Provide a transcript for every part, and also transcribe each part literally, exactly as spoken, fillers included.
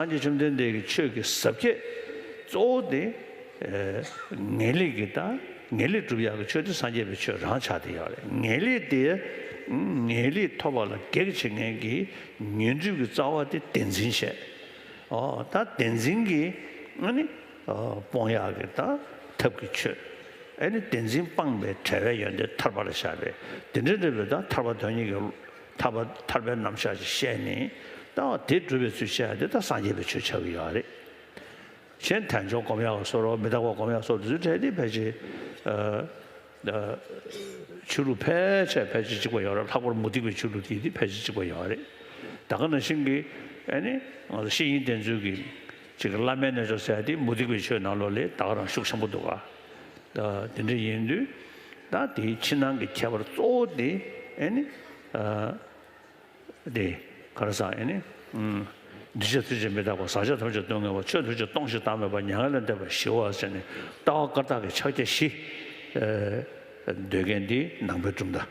སངས་རྒྱས་བཅོམ་ལྡན་འདས་ཀྱི་ཆོས་ཀྱི་ཟབ་ཁྱད་གཙོ་བོ་དེ། ངེས་ལེགས་ཀྱི་ད་ངེས་ལེགས་སྒྲུབ་ཡག་གི་ཆོས་དེ་སངས་རྒྱས་པའི་ཆོས་རང་ཆགས་བསྡད་ཡོད་རེད། ངེས་ལེགས་དེ་ངེས་ལེགས་ཐོབ་པ་ལ་གེགས་བྱེད་མཁན་གྱི་ཉོན་སྒྲིབ་ཀྱི་རྩ་བ་དེ་བདེན་འཛིན་བྱས། ཨོ་ད་བདེན་འཛིན་གྱི་ཨ་ནི་སྤོང་ཡག་གི་ད་ཐབས་ཀྱི་ཆོས། ཨ་ནི་བདེན་འཛིན་སྤངས་པའི་བྲལ་བའི་ཡོན་ཏན་ཐར་པ་ལ་བཞག་པའི་དེ་འདྲའི་འདྲ་བའི་ད་ཐར་པ་དོན་གཉེར་གྱི་ཐར་པ་ཐར་པའི་རྣམ་གཞག་ཅིག་བཤད་ནས། ད་དེ་སྒྲུབ་པའི་ཚུལ་བཤད་ཡ་དེ་ད་སངས་རྒྱས་པའི་ཆོས་ཆགས་ཀྱི་ཡོད་རེད། གཞན་དལ་འབྱོར་སྒོམ་ཡག་སོགས་རོ། མི་རྟག་པ་སྒོམ་ཡག་སོགས་དེ་ཚོའི་གྲས་དེ་ཕལ་ཆེར་ཨ་ཨ་ཆོས་ལུགས་ཕལ་ཆེར་ཕལ་ཆེར་གཅིག་པ་ཡོད་རེད། ལྷག་པར་མུ་སྟེགས་པའི་ཆོས་ལུགས་དེ་དེ་ཕལ་ཆེར་གཅིག་པ་ཡོད་རེད། ད་ག་ནང་བཞིན་གྱི་ཨ་ནི་ང་ཚོ་ཤེས་ཡོན་ལྡན་ཚོའི་གི་ཅིག་བླ་མའི་རྣལ་འབྱོར་ཟེར་ཡ་དེ་མུ་སྟེགས་པའི་ཆོས་ནང་ལོགས་ལས་ད་ག་རང་ཤུགས་ཆེན་པོ་འདུག་ག་ད་དེ་འདྲ་ཡིན་དུས་ད་དེའི་ཕྱི་ནང་གི་ཁྱད་པར་གཙོ་བོ་དེ་ཨ་ནི་ཨ། དེ་ག་རེ་ཟེར་ཨེ་ནི། ཨུམ། འདུས་བྱས་ཐམས་ཅད་མི་རྟག་པ། ཟག་བཅས་ཐམས་ཅད་སྡུག་བསྔལ་བ། ཆོས་ཐམས་ཅད་སྟོང་ཞིང་བདག་མེད་པ། མྱ་ངན་ལས་འདས་པ་ཞི་བ་ཟེར་ནས་ལྟ་བ་བཀར་བཏགས་ཀྱི་ཕྱག་རྒྱ་བཞི་ཨེ་འདོད་མཁན་འདི་ནང་པའི་གྲུབ་མཐའ།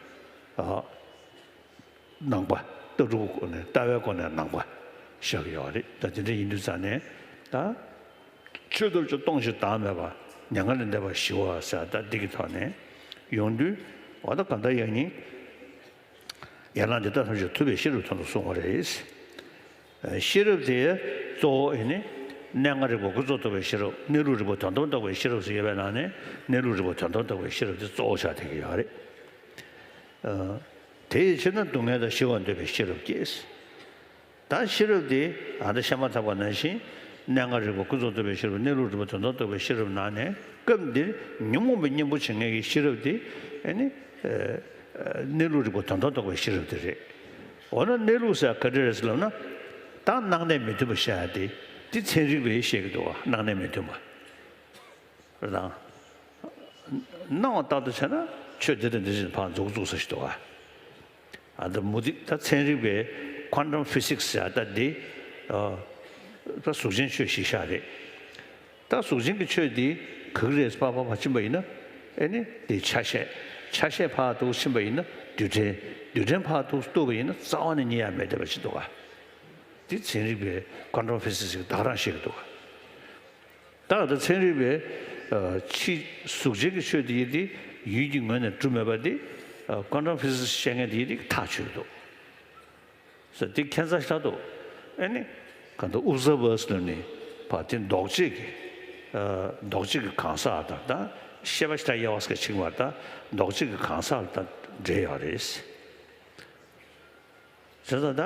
ཨ། ནང་པ། ལྟ་གྲུབ་སྒོ་ནས་ལྟ་བའི་སྒོ་ནས་ནང་པ་བཞག་གི་ཡོད་རེད། ད་དེ་འདྲ་ཡིན་དུས་ཙང་ནས་ད། ཆོས་ཐམས་ཅད་སྟོང་ཞིང་བདག་མེད་པ། མྱ་ངན་ལས་འདས་པ་ཞི་བ་ཟེར་ད་འདི་གི་ཐོག་ནས་ཡོང་དུས། འོ་ད་གང་ལྟར་ཡང་སྙིང་། ཡན་ལག་འདི་དག་ཐམས་ཅད་ཐུབ་པས་ཤེས་རབ་དོན་དུ་གསུངས་པ་རེད། ཤེས་རབ་དེ་གཙོ་བོ་ཨེ་ནི། གནས་ལྔ་རིག་པ་ཀུན་རྫོབ་རྟོགས་པའི་ཤེས་རབ། གནས་ལུགས་རིག་པ་དོན་དམ་རྟོགས་པའི་ཤེས་རབ་ཟེར་ཡོད་པའི་ནང་ནས་གནས་ལུགས་རིག་པ་དོན་དམ་རྟོགས་པའི་ཤེས་རབ་དེ་གཙོ་བོ་ཆགས་བསྡད་ཀྱི་ཡོད་རེད། དེ་ཡི་ཕྱིར་ན་སྡུག་བསྔལ་དང་ཞི་བར་འདོད་པའི་ཤེས་རབ་སྐྱེས། ད་ཤེས་རབ་དེ་ཨ་ད་བཤད་མ་ཐག་པ་ནང་བཞིན་གནས་ལྔ་རིག་པ་ཀུན་རྫོབ་རྟོགས་པའི་ཤེས་རབ། གནས་ལུགས་རིག་པ་དོན་དམ་རྟོགས་པའི་ཤེས་རབ་ནང་ནས་སྐབས་འདིར་ཉོན་མོངས་པའི་གཉེན་པོ་བྱེད་མཁན་གྱི་ཤེས་རབ་དེ་ཨེ་ནི་ཨ་གནས་ལུགས་རིག་པ་དོན་དམ་རྟོགས་པའི་ཤེས་རབ་དེ་རེད། འོ་ན་གནས་ལུགས་ཟེར་ག་འདྲ་རེད་ཟེར་ལབ་ན། ད་སྣང་གནས་མི་མཐུན་པ་བཤད་ཡ་དེ་དེ་ཚན་རིག་པས་བཤད་ཀྱི་འདུག་བ། སྣང་གནས་མི་མཐུན་པ། རེད་དང་། སྣང་བ་ལྟར་དུ་བྱས་ན་ཆོས་དེ་དང་དེ་བཞིན་ཕར་འཛུགས་འཛུགས་ས་ཞིག་འདུག་ག་ཨ་ད་མུ་སྟེགས་ད་ཚན་རིག་པས་quantum physics ཟེར་ད་འདི་ཨ་ད་གཟུགས་ཅན་ཆོས་གཞི་བཞག་རེད། ད་གཟུགས་ཅན་གྱི་ཆོས་འདི་ག་གི་རེད་པ་པ་ཕར་ཕྱིན་པ་ཡིན་ན་ཨེ་ནི་འདི་ཆ་ཤས། ཆ་ཤས་ཕར་ཐུག་ཕྱིན་པ་ཡིན་ན་རྡུལ་ཕྲན། རྡུལ་ཕྲན་ཕར་ཐུག་གཏུགས་པ་ཡིན་ན་རྩ་བ་ནས་རྙེད་ཡ་མེད་བསྡད་པ་ཅིག་འདུག་ག་འདི་ཚན་རིག་པས་quantum physics ཟེར་ད་ག་རང་བཤད་ཀྱི་འདུག་ག་ད་ད་ཚན་རིག་པས་ཨ་ཕྱི་གཟུགས་ཅན་གྱི་ཆོས་དེ་ཡི་དེ་ཡུལ་གྱི་ངོས་ནས་གྲུབ་མེད་པ་དེ་ཨ་quantum physics བཤད་མཁན་དེ་ཡི་དེ་ཐག་ཆོད་འདུག་ཟེར། དེ་ཁྱད་མཚར་ཤར་འདུག་ཨེ་ནི་གང་ལྟར་observers ལ་ནི་བ་དེ་འདོགས་བྱེད་ཀྱི་ཨ་འདོགས་བྱེད་ཀྱི་གང་ཟག་དང་ད་ཤེས་པ་ཤ་སྟག་དབྱེ་བ་ཟེར་ཕྱིན་པ་ད་འདོགས་བྱེད་ཀྱི་གང་ཟག་ལ་ད་འབྲེལ་ཡོད་རེད། བྱས་ཙང་ད་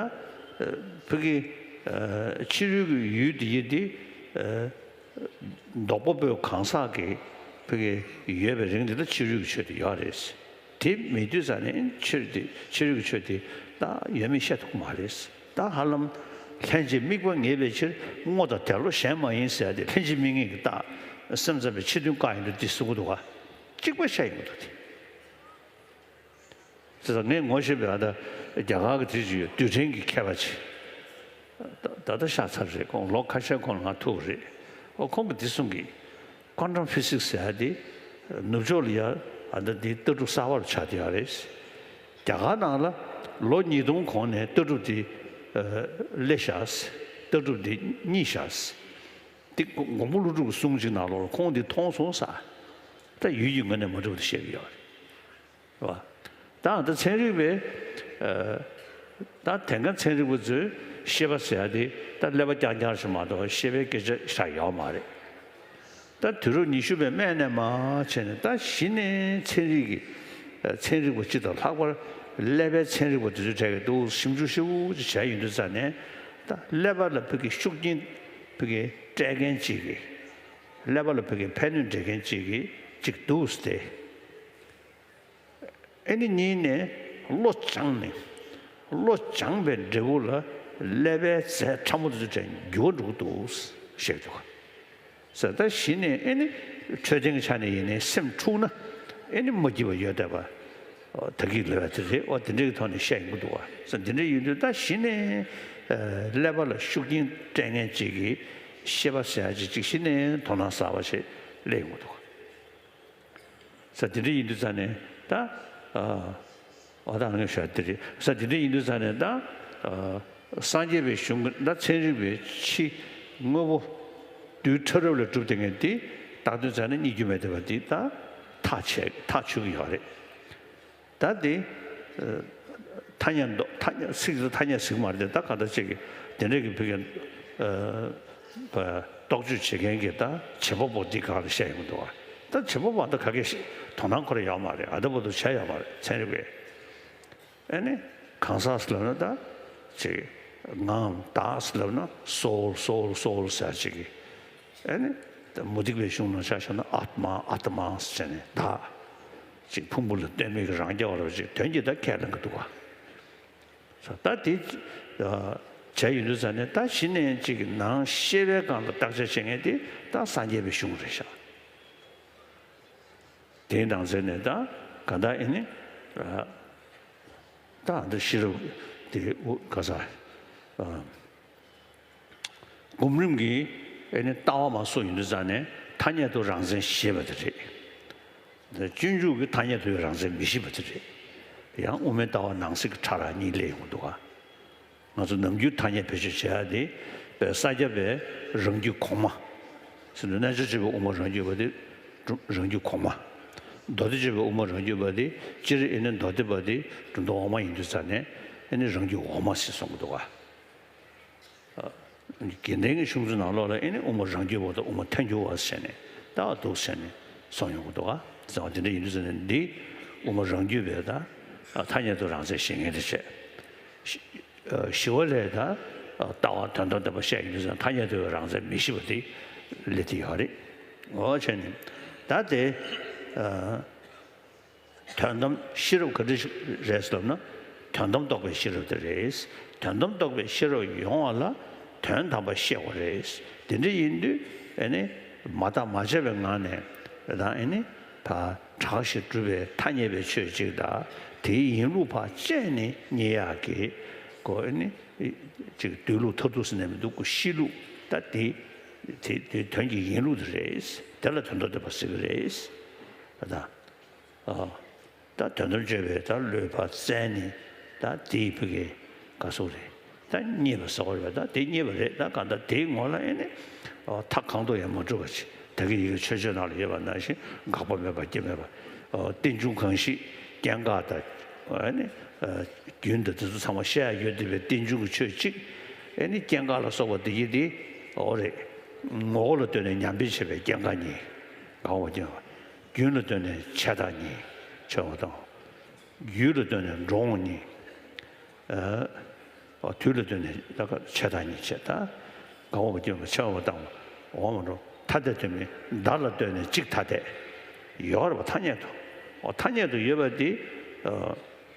ཨ་ཕ་གི་ཨ་ཕྱི་རོལ་གྱི་ཡུལ་འདི་ཡི་འདི་ཨ་འདོགས་པ་པོའི་གང་ཟག་གི་ཕ་གི་ཡོད་པའི་རིང་འདི་ལ་ཕྱི་རོལ་གྱི་ཆོས་དེ་ཡོད་རེད། དེ་མེད་དུས་ཙང་ནས་ཕྱི་རོལ་དེ་ཕྱི་རོལ་གྱི་ཆོས་དེ་ད་ཡོད་མེད་བཤད་ཐུབ་ཀྱི་མ་རེད། ད་ཧ་ལམ་ལྷན་ཅིག་དམིགས་པ་ངེས་པའི་ཕྱིར་སྔོ་དང་དལ་བློ་གཞན་མ་ཡིན་ཟེར་ཡ་དེ་ལྷན་ཅིག་དམིགས་ངེས་ཀྱི་རྟགས་སེམས་ཙམ་པའི་ཕྱི་དོན་བཀག་ཡིན་འགྲོ་འདི་གསུང་གི་འདུག་ག་གཅིག་པ་ཤ་ཡིན་གྱི་འདུག་དེ། དེ་ཚོ་ངས་ངོ་ཤེས་པའི་ཨ་ད་རྒྱ་གར་གྱི་དེ་ཅིག་ཡོད། རྡུལ་ཕྲན་གྱི་མཁས་པ་ཅིག་ད་ད་ལྟ་གཤགས་ཚར་རེད། ཁོང་ལོ་ཁ་ཤས་གོང་ལ་ང་ཐུག་པ་རེད། ཨོ་ཁོང་གིས་འདི་གསུང་གི། quantum physics ཟེར་ཡ་དེ་ནུབ་ཕྱོགས་ལ་ཡ་ཨ་ད་འདི་ལྟ་གྲུབ་གསར་བ་རུ་ཆགས་བསྡད་ཡོད་རེད། རྒྱ་གར་ནང་ལ་ལོ་ཉིས་སྟོང་གོང་ནས་ལྟ་གྲུབ་དེ་ཨ་སླེབས་ཤག་ལྟ་གྲུབ་དེ་རྙེད་ཤག་དེ་མགོན་པོ་ཀླུ་སྒྲུབ་ཀྱི་གསུང་ཅིག་ནང་ལོགས་ལ་ཁོང་འདི་མཐོང་སོང་ཟེར། ད་ཡུལ་གྱི་ངོས་ནས་མ་གྲུབ་པ་དེ་བཤད་ཀྱི་ཡོད་རེད། རེད་བ། ད་ད་ཚན་རིག་པས་ཨ་ད་དེང་སང་ཚན་རིག་པ་ཚོས་ཤེས་པ་ཟེར་ཡ་དེ་ད་ཀླད་པ་རྐྱང་རྐྱང་ཞིག་མ་གཏོགས་ཤེས་པའི་སྐད་ཆ་ཞིག་ཡོད་མ་རེད། ད་དུས་རབས་ཉི་ཤུ་པའི་སྨད་ནས་མར་བྱས་ནས་ད་གཞི་ནས་ཚན་རིག་གི་ཨ་ཚན་རིག་པ་སྤྱི་དང་ལྷག་པར་ཀླད་པའི་ཚན་རིག་པ་དེ་ཚོའི་གྲས་ཀྱིས་འདུག་ཞིབ་འཇུག་ཞིབ་ཅིག་བྱས་ཡོང་དུས་ཙང་ནས་ད་ཀླད་པ་ལ་ཕ་གི་ཤུགས་རྐྱེན་ཕ་གི་སྤྲད་མཁན་ཅིག་གིས་ཀླད་པ་ལ་ཕ་གི་ཕན་གནོད་འབྲེལ་མཁན་ཅིག་གིས་ཅིག་འདུག་སྟེ། ཨེ་ནི་གཉིས་ནས་བློ་སྦྱངས་ནས། བློ་སྦྱངས་པའི་འབྲས་བུ་ལ་ཀླད་པའི་རྫས་ཕྲ་མོ་དེ་ཚོ་གྲས་འགྱུར་བ་འགྲོ་གི་འདུག་ཟེར་འདུག་ག་ཟེར། ད་གཞི་ནས་ཨེ་ནི་འཕྲོད་བསྟེན་གྱི་ཆ་ནས་ཡིན་ནའི་སེམས་འཁྲུགས་ན་ཨེ་ནི་མ་སྐྱིད་པ་ཡོད་བསྡད་པ། ཨོ་ད་གི་ལབ་ཡ་དེ་རེད། ཨོ་དེ་འདྲའི་གི་ཐོག་ནས་བཤད་ཡོང་གི་འདུག་ག་ཟེར། འདི་འདྲ་ཡིན་དུས་ད་གཞི་ནས་ཨ་ཀླད་པ་ལ་ཤུགས་རྐྱེན་སྤྲད་མཁན་ཅིག་གིས་ཤེས་པ་ཟེར་ཡ་ཅིག་ཅིག་གཞི་ནས་དོ་སྣང་གསར་པ་ཞིག་སླེབས་ཡོང་གི་འདུག་ག་ས་དེ་འདྲ་ཡིན་དུས་ཙང་ནས་ད་ཨ་ཨ་ད་ངས་ཞུ་ཡ་དེ་རེད། ས་དེ་འདྲ་ཡིན་དུས་ཙང་ནས་ད་ཨ་སངས་རྒྱས་པའི་གཞུང་གི་ད་ཚན་རིག་པའི་ཕྱི་ དངོས་པོ་རྡུལ་ཕྲ་རབ་ལས་གྲུབ་བསྡད་མཁན་དེ་བཏགས་དོན་བྱས་ན་རྙེད་རྒྱུ་མེད་བསྡད་པ་དེ་ད་ཐག་ཆད་ཐག་ཆོད་ཀྱི་ཡོད་རེད། ད་དེ་ཐ་སྙད་འདོགས་ཐ་སྙད་ཚིག་དེ་ཐ་སྙད་ཟིག་མ་རེད་དེ། ད་ག་འདྲ་ཅིག་གི་དེ་འདྲ་གི་བུ་གའི་རྟོག་དཔྱོད་བྱེད་མཁན་གྱི་ད་བྱེད་པ་པོ་འདི་ག་ལ་བཤད་ཡོང་འདུག་བ། ད་བྱེད་པ་པོ་ད་ག་གེ་དོ་སྣང་ཁོ་ར་ཡོད་མ་རེད། ཨ་ད་བར་དུ་བྱས་ཡོད་མ་རེད། ཚན་རིག་པས། ཨ་ནི་གང་ཟག་ཟེར་ལབ་ན་ད་ཅིག་ངའམ་བདག་ཟེར་ལབ་ན་soul soul soul ཟེར་ཅིག་གི། ཨ་ནི་ད་མུ་སྟེགས་པའི་གཞུང་ནང་ཆ་བཞག་ན་ཨཱཏྨ་ཨཱཏྨ་ཟེར་ནས་བདག་ཅིག་ཕུང་པོ་ལ་ལྟོས་མེད་ཀྱི་རང་རྐྱ་བ་ར་ཅིག་དོན་གྱིས་ད་ཁས་ལེན་གྱི་འདུག་ག་ད་དེ་བྱས་ཡོང་དུས་ཙ་ནས་ད་གཞི་ནས་ཅིག་ནང་ཤེས་པའི་སྒང་ལ་བརྟག་དཔྱད་བྱེད་མཁན་དེ་ད་སངས་རྒྱས་པའི་གཞུང་རེད་ཤག་དེའི་ནང་ཚན་ནས་ད་ག་ད་ཨེ་ནི་ད་འདི་ཤེས་རབ་དེ་ག་ས་སྒོམ་རིམ་གྱི་ཨེ་ནི་ལྟ་བ་མ་སོགས་ཡིན་དུས་ཙ་ནས་ཐ་སྙད་དུ་རང་མཚན་ཤེས་པ་དེ་རེད། སྤྱོད་འཇུག་གི་ཐ་སྙད་དུ་རང་མཚན་མི་ཤེས་པ་དེ་རེད། ཡང་དབུ་མའི་ལྟ་བ་ནང་གསེས་ཀྱི་ཕྲ་རགས་གཉིས་སླེབས་ཡོང་གི་འདུག་ག་ང་ཚོ་ནམ་རྒྱུན་ཐ་སྙད་བེད་སྤྱོད་བྱེད་ཡ་དེ་དཔེ་ས་སྐྱ་པའི་རང་རྒྱུད་གོང་མ། ཟེར་ན་རྣལ་འབྱོར་སྤྱོད་པའི་དབུ་མ་རང་རྒྱུད་པ་དེ་རང་རྒྱུད་གོང་མ། མདོ་སྡེ་སྤྱོད་པའི་དབུ་མ་རང་རྒྱུད་པ་དེ་སྤྱིར་ཨེ་ནི་མདོ་སྡེ་པ་དེ་སྒྲུབ་འདོད་འོག་མ་ཡིན་དུས་ཙ་ནས་ཨེ་ནི་རང་རྒྱུད་འོག་མ་ཟེར་གསུང་གི་འདུག་ག་དགེ་ལྡན་གྱི་གཞུང་ཚོའི་ནང་ལོགས་ལ་ཨེ་ནི་དབུ་མ་རང་རྒྱུད་པ་དང་དབུ་མ་ཐལ་འགྱུར་བ་ཟེར་ནས་ད་འདུག་ཟེར་ནས་གསུངས་ཡོང་གི་འདུག་ག་ཟེར་བ་དེ་འདྲ་ཡིན་དུས་ཙ་ནས་འདི་དབུ་མ་རང་རྒྱུད་པའི་ད་ཐ་སྙད་དུ་རང་མཚན་ཤེས་མཁན་དེ་བྱས། ཞི་བ་ལྷས་ད་ལྟ་བ་དོན་དམ་བདེན་པ་བཤད་ཡོང་དུས་ཙ་ཐ་སྙད་དུ་རང་མཚན་མི་ཤེས་པ་དེ་སླེབས་ཀྱི་ཡོད་རེད། འོ་བྱས་ནས་ད་དེ། དོན་དམ་ཤེས་རབ་ག་འདྲ་ཞིག་རེད་ཟེར་ལབ་ན། དོན་དམ་རྟོགས་པའི་ཤེས་རབ་དེ་རེད། དོན་དམ་རྟོགས་པའི་ཤེས་རབ་ཡོང་བ་ལ་དོན་དམ་པ་ཤེས་དགོས་རེད། དེ་འདྲ་ཡིན་དུས་ཨེ་ནི་མ་བརྟགས་མ་དཔྱད་པའི་ངང་ནས་ད་ཨེ་ནི་ཕར་གྲགས་ཤིང་གྲུབ་པའི་ཐ་སྙད་པའི་ཆོས་གཅིག་དང་དེའི་ཡིན་ལུགས་ཕར་དཔྱད་ནས་རྙེད་ཡག་གི་གོ་ཨེ་ནི་ཅིག་སྡོད་ལུགས་མཐར་ཐུག་ཟེར་ནས་མི་འདུག་གོ་ཤེས་ལུགས་ད་དེ་དེ་དེ་དོན་གྱི་ཡིན་ལུགས་དེ་རེད། དེ་ལ་དོན་དམ་བདེན་པ་ཟེར་གི་རེད། ད། ད་དོན་དམ་དཔྱོད་པའི་ད་བློས་ཕར་བཙལ་ནས་ད་དེའི་ཕ་གི་ག་སོགས་རེད། ད་རྙེད་པ་ཟེར་བ་རེད། ད་དེ་རྙེད་པ་རེད། ད་གང་ལྟར་དེའི་ངོ་ལ་ཨེ་ནི་མཐའ་གང་དུ་ཡང་མ་གྲུབ་པ་ཅིག་ད་གི་ཡི་གེ་མཆོད་བརྗོད་ནང་ལ་ཡོད་པ་ནང་བཞིན་འགག་པ་མེད་པ་སྐྱེ་མེད་པ། རྟེན་འབྱུང་གང་ཞིག་སྐྱེ་འགག་དང་ཨེ་ནི་རྒྱུན་དང་དེ་ཚོ་ཚང་མ་བཤད་ཡ་ཡོད་བསྡད་པའི་རྟེན་འབྱུང་གི་ཆོས་གཅིག་ཨེ་ནི་སྐྱེ་འགག་ལ་སོགས་པ་དེ་ཡི་དེ་འོ་རེད། ངོ་བོ་ལ་ལྟོས་ནས་ཉམས་སྤེལ་བྱེད་པའི་སྐྱེ་འགག་གཉིས། འགག་པ་སྐྱེ་འགག་རྒྱུན་ལ་ལྟོས་ནས་ཆད་ལྟ་གཉིས་ཆད་པ་དང་། ཡུལ་ལ་ལྟོས་ནས་འགྲོ་འོང་གཉིས། ཨ། དུས་ལ་ལྟོས་ནས་ད་ག་ཆད་ལྟ་གཉིས་ཆད་ལྟ། འགག་པ་སྐྱེ་འགག་ཆད་པ་དང་འོང་མ་འགྲོ། ཐ་དད་དུ་མིན་བརྡ་ལ་ལྟོས་ནས་གཅིག་ཐ་དད། ཡོད་རེད་པ་ཐ་སྙད་དུ། འོ་ཐ་སྙད་དུ་ཡོད་པ་དེ། ཨ།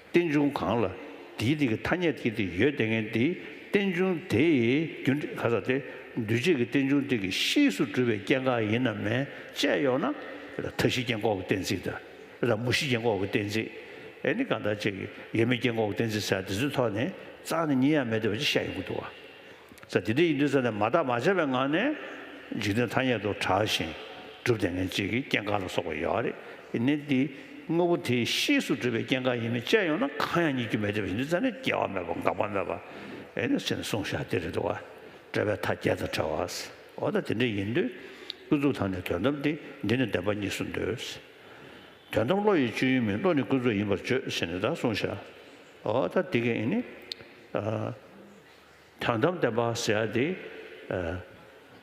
རྟེན་འབྱུང་གང་ལ་དེའི་དེ་གི་ཐ་སྙད་དེ་དེ་ཡོད་དེ་ངན་དེ་རྟེན་འབྱུང་དེ་ཡི་རྒྱུ་འབྲས་ག་ས་དེ་འདུས་བྱས་ཀྱི་རྟེན་འབྱུང་དེ་གི་གཤིས་སུ་གྲུབ་པའི་སྐྱེ་འགག་ཡིན་ནམ་མེད་དཔྱད་ཡོང་ན་མཐའ་བཞི་སྐྱེ་འགག་གི་གཏན་ཚིགས་དང་། མུ་བཞི་སྐྱེ་འགག་གི་གཏན་ཚིགས། ཨེ་ནི་གང་ལྟར་ཅིག་ཡོད་མེད་སྐྱེ་འགག་གི་གཏན་ཚིགས་ཟེར་དེ་ཚོའི་ཐོག་ནས་རྩ་ནས་རྙེད་ཡ་མེད་བསྡད་པ་ཅིག་བཤད་ཡོང་གི་འདུག་བ། ས་དེ་འདྲ་ཡིན་དུས་ས་ནས་མ་བརྟགས་མ་དཔྱད་པའི་ངང་ནས་འཇིག་རྟེན་ཐ་སྙད་དུ་གྲགས་ཤིང་གྲུབ་བསྡད་མཁན་གཅིག་གི་སྐྱེ་འགག་ལ་སོགས་པ་ཡོད་རེད། ཡིན་ནའི་འདི་དངོས་པོ་དེའི་གཤིས་སུ་གྲུབ་པའི་སྐྱེ་འགག་ཡིན་མིན་དཔྱད་ཡོང་ན་གང་ཡང་རྙེད་རྒྱུ་མེད་བསྡད་པ་ཡིན་དུས་ས་ནས་སྐྱེ་བ་མེད་པ་འགག་པ་མེད་པ་ཨེ་ནི་ཟེར་ནས་གསུངས་བཞག་དེ་རེད་འདུག་བ། སྤྲོས་པའི་མཐའ་བརྒྱད་དང་བྲལ་བ། འོ་ད་དེ་འདྲ་ཡིན་དུས་ཀུན་རྫོབ་དང་ནི་དོན་དམ་སྟེ་འདི་ནི་བདེན་པ་གཉིས་སུ་འདོད། དོན་དམ་བློ་ཡི་སྤྱོད་ཡུལ་མིན། བློ་ནི་ཀུན་རྫོབ་ཡིན་པར་བརྗོད་ཟེར་ནས་ད་གསུངས་བཞག་འོ་ད་དེ་ག་ཨེ་ནི། དོན་དམ་བདེན་པ་ཟེར་ཡ་དེ།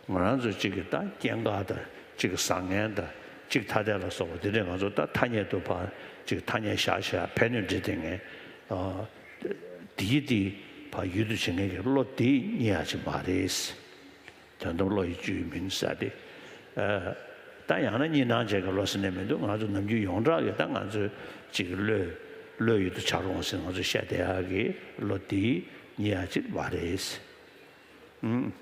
ང་རང་ཚོ་གཅིག་གི་ད་སྐྱེ་འགག་དང་གཅིག་གི་བཟང་ངན་དང་གཅིག་ཐ་དད་ལ་སོགས་པ་དེ་འདྲས་ང་ཚོ་ད་ཐ་སྙད་དུ་ཕར་གཅིག་ཐ་སྙད་བཞག་བཞག་ཕན་གནོད་འདྲེས་བསྡད་མཁན། དེ་ཡི་དེ་ཕར་ཡུལ་དུ་བྱེད་མཁན་གྱི་བློ་དེ་རྙེད་ཡ་ཅིག་མ་རེད། དོན་དམ་བློ་ཡི་སྤྱོད་ཡུལ་མིན་ཟེར་ཏེ། ད་ཡང་ན་གཉིས་སྣང་བྱེད་ཀྱི་བློ་ཟེར་ནས་མི་འདུག་ང་ཚོ་ནམ་རྒྱུན་ཡོངས་གྲགས་ཀྱི་ད་ང་ཚོའི་གཅིག་གི་བློས་བློའི་ཡུལ་དུ་བྱ་རུང་བ་ཟེར་ང་ཚོས་བཤད་བསྡད་ཡག་གི་བློ་དེ་རྙེད་ཡག་ཅིག་མ་རེད། ཨུམ།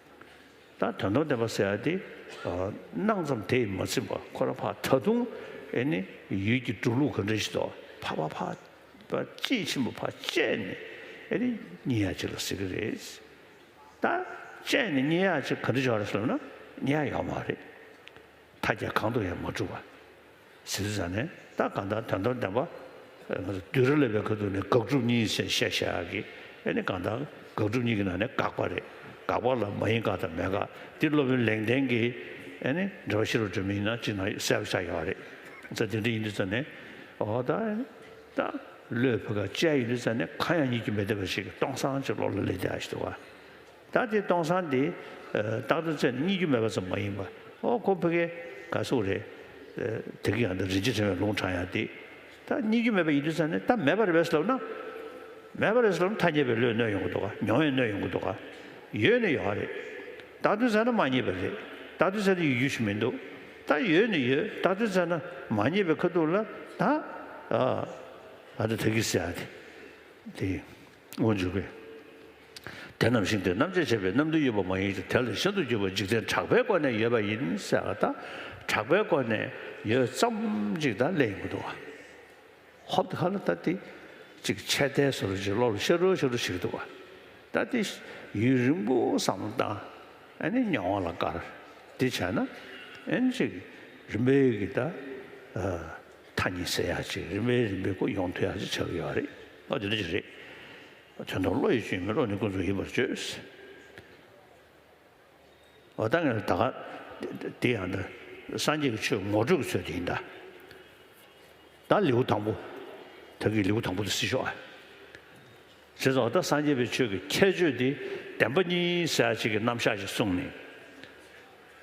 ད་དོན་དམ་བདེན་པ་ཟེར་ཡག་དེ་སྣང་ཙམ་དེ་ཡིས་མ་ཚིམ་པ་ཁོ་རང་ཕར་ད་དུང་ཨེ་ནི་ཡུལ་གྱི་སྒྲུབ་ལུགས་ག་འདྲ་ཞིག་འདུག་ཕར་ཕར་ཕར་ཕར་དཔྱིས་ཕྱིན་པ་ཕར་དཔྱད་ནས་ཨེ་ནི་རྙེད་ཡག་ཅིག་ལ་ཟེར་གི་རེད། ད་དཔྱད་ནས་རྙེད་ཡག་ཅིག་ག་འདྲ་ཅིག་ཡོད་རེད་ཟེར་ན་རྙེད་ཡག་ཡོད་མ་རེད། མཐའ་རྒྱ་གང་དུ་ཡང་མ་གྲུབ་པ། ཟེར་དུས་ཙང་ནས་ད་གང་ལྟར་དོན་དམ་བདེན་པ། ང་ཚོ་བསྡུས་གྲྭ་ལབ་པའི་ཁ་ཐུག་ནས་དགག་སྒྲུབ་གཉིས་ཟེར་བཤད་བཤད་ཡག་གི་ཨེ་ནི་གང་ལྟར་དགག་སྒྲུབ་གཉིས་ཀྱི་ནང་ནས་དགག་པ་རེད། དགག་པ་ལ་མ་ཡིན་དགག་དང་མེད་དགག་འདི་སློབ་དཔོན་ལེགས་ལྡན་གྱིས་ཨ་ནི་འགྲེལ་པ་ཤེས་རབ་སྒྲོན་མེ་ཡིན་ན་ཅིག་ནང་གསལ་པོ་ཆགས་ཡོད་རེད། ཙང་དེ་འདྲ་ཡིན་དུས་ཙང་ནས་ཨོ་ད་ཨ་ནི་ད་བློས་བུ་ག་བཅད་ཡིན་དུས་ཙང་ནས་གང་ཡང་རྙེད་རྒྱུ་མེད་བསྡད་པ་ཞིག་གི་སྟོང་སང་ཅིག་བློ་ལ་སླེབས་བསྡད་ཡ་ཞིག་འདུག་ག་ད་དེ་སྟོང་སང་དེ་རྟག་ཏུ་བཙལ་ནས་རྙེད་རྒྱུ་མེད་པ་ཙམ་མ་ཡིན་པ། ཨོ་ཁོ་ཕ་གི་ག་སོག་རེད། དེ་གི་ཡང་འདི་རིན་ཆེན་ཕྲེང་བའི་ལུང་དྲངས་ཡ་དེ་ད་རྙེད་རྒྱུ་མེད་པ་ཡིན་དུས་ཙང་ནས་ད་མེད་པ་རེད་པས་ལབ་ན། མེད་པ་རེད་ལབ་ན་ཐ་སྙད་པའི་བློས་གནོད་ཡོང་གི་འདུག་ག་མྱོང་བས་གནོད་ཡོང་གི་འདུག་ག་ཡོད་ནི་ཡོད་རེད། རྟག་ཏུ་བཙལ་ན་མ་རྙེད་པ་རེད། རྟག་ཏུ་བཙལ་ན་ཡོད་རྒྱུ་ཞིག་མི་འདུག་ད་ཡོད་ནི་ཡོད། རྟག་ཏུ་བཙལ་ན་མ་རྙེད་པའི་ཁ་ཐུག་ལ་ད་ཨ་ཨ་ད་ད་གི་ཟེར་ཡ་དེ་དེ། དབང་འཇུག་པས། དེ་རྣམས་ཤིང་རྟས་རྣམ་དཔྱད་བྱས་པས་རྣམ་བདུན་ཡོད་པ་མ་ཡིན་ཏེ། དེ་ལ་ཤིན་ཏུ་འཇུག་པ་འཇིག་རྟེན་གྲགས་པའི་སྒོ་ནས་ཡོད་པ་ཡིན་ཟེར་བ་དང་། གྲགས་པའི་སྒོ་ནས་ཡོད་ཙམ་ཅིག་ད་གླེང་གི་འདུག་བ། ཧོབ་དེ་ཁ་ལ་ད་དེ་ཅིག་འཆད་ལྟའི་བཟོ་འདྲ་ཅིག་བློ་ལ་ཤར་རུ་ཤར་རུ་ཞིག་འདུག་བ། ད་དེ་ཡུན་རིང་པོ་བསམ་བློ་བཏང་། ཨ་ནི་མྱོང་བ་ལ་དགར། དེ་བྱས་ན་ཨ་ནི་ཅིག་རིམ་པས་ཀྱི་ད་ཐ་སྙད་ཟེར་ཡག་ཅིག་རིམ་པས་རིམ་པས་ཁོ་ཡོང་ཐུབ་ཡག་ཅིག་ཆགས་ཀྱི་ཡོད་རེད། ཨ་དེ་འདྲ་ཅིག་རེད། དོན་དམ་བློ་ཡི་སྤྱོད་ཡུལ་མིན། བློ་ནི་ཀུན་རྫོབ་ཡིན་པར་བརྗོད། འོ་ད་ངས་ད་ག་དེ་ཡང་ད་སངས་རྒྱས་ཀྱི་ཆོས་ངོ་སྤྲོད་ཀྱི་ཚུལ་དེ་ཡིན་ད། ད་ལེའུ་དང་པོ། ད་གི་ལེའུ་དང་པོ་དེ་སྲིད་ཤོག་ཨ། བྱས་ཙང་ད་སངས་རྒྱས་པའི་ཆོས་ཀྱི་ཁྱད་ཆོས་དེ་བདེན་པ་གཉིས་ཟེར་ཡག་ཅིག་གི་རྣམ་གཞག་ཅིག་གསུངས་ནས།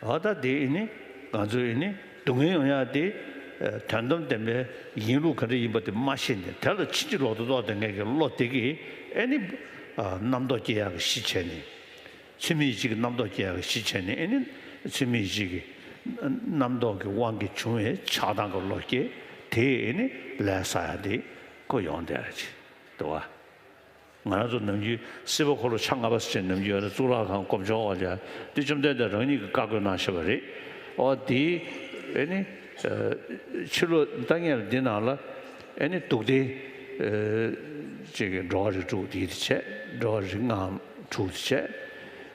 འོ་ད་དེ་ཨེ་ནི་ང་ཚོ་ཨེ་ནི་སྡུག་བསྔལ་ཡོང་ཡག་དེ་དོན་དམ་བདེན་པའི་ཡིན་ལུགས་ག་འདྲ་ཡིན་པ་དེ་མ་ཤེས་ནས་དེ་ལ་ཕྱིན་ཅི་ལོག་ཏུ་རྟོགས་བསྡད་མཁན་གྱི་བློ་དེ་གིས་ཨེ་ནི་རྣམ་རྟོག་སྐྱེ་ཡག་གི་གཞི་བྱས་ནས། ཚུལ་མིན་ཡིད་བྱེད་ཀྱི་རྣམ་རྟོག་སྐྱེ་ཡག་གི་གཞི་བྱས་ནས་ཨེ་ནི་ཚུལ་མིན་ཡིད་བྱེད་ཀྱི་རྣམ་རྟོག་གི་དབང་གིས་བྱུང་བའི་ཆགས་སྡང་གི་བློ་སྐྱེ། དེས་ཨེ་ནི་ལས་བསགས་ཡག་དེ་ཁོ་ཡོང་བསྡད་ཡག་ཅིག་འདུག་བ། ང་རང་ཚོ་ནམ་རྒྱུན་སྲིད་པ་འཁོར་ལོ་ཆ་ལྔ་པ་ཟེར་ནམ་རྒྱུན་ཡོད་ན་གཙུག་ལག་ཁང་སྒོམ་སྦྱོང་བ་ལ་དེ་བཅོམ་ལྡན་འདས་རང་ཉིད་ཀྱིས་བཀའ་བསྒོས་གནང་བཞག་པ་རེད། ཨོ་དེ་ཨེ་ནི་ཕྱི་ལོགས་ལྟ་ངན་ལ་འདི་ནང་ལ་ཨེ་ནི་སྡུག་བདེན་ཅིག་གི་འགྲོ་བ་རིགས་དྲུག་དེ་དེ་བྱས། འགྲོ་བ་རིགས་ལྔའམ་དྲུག་དེ་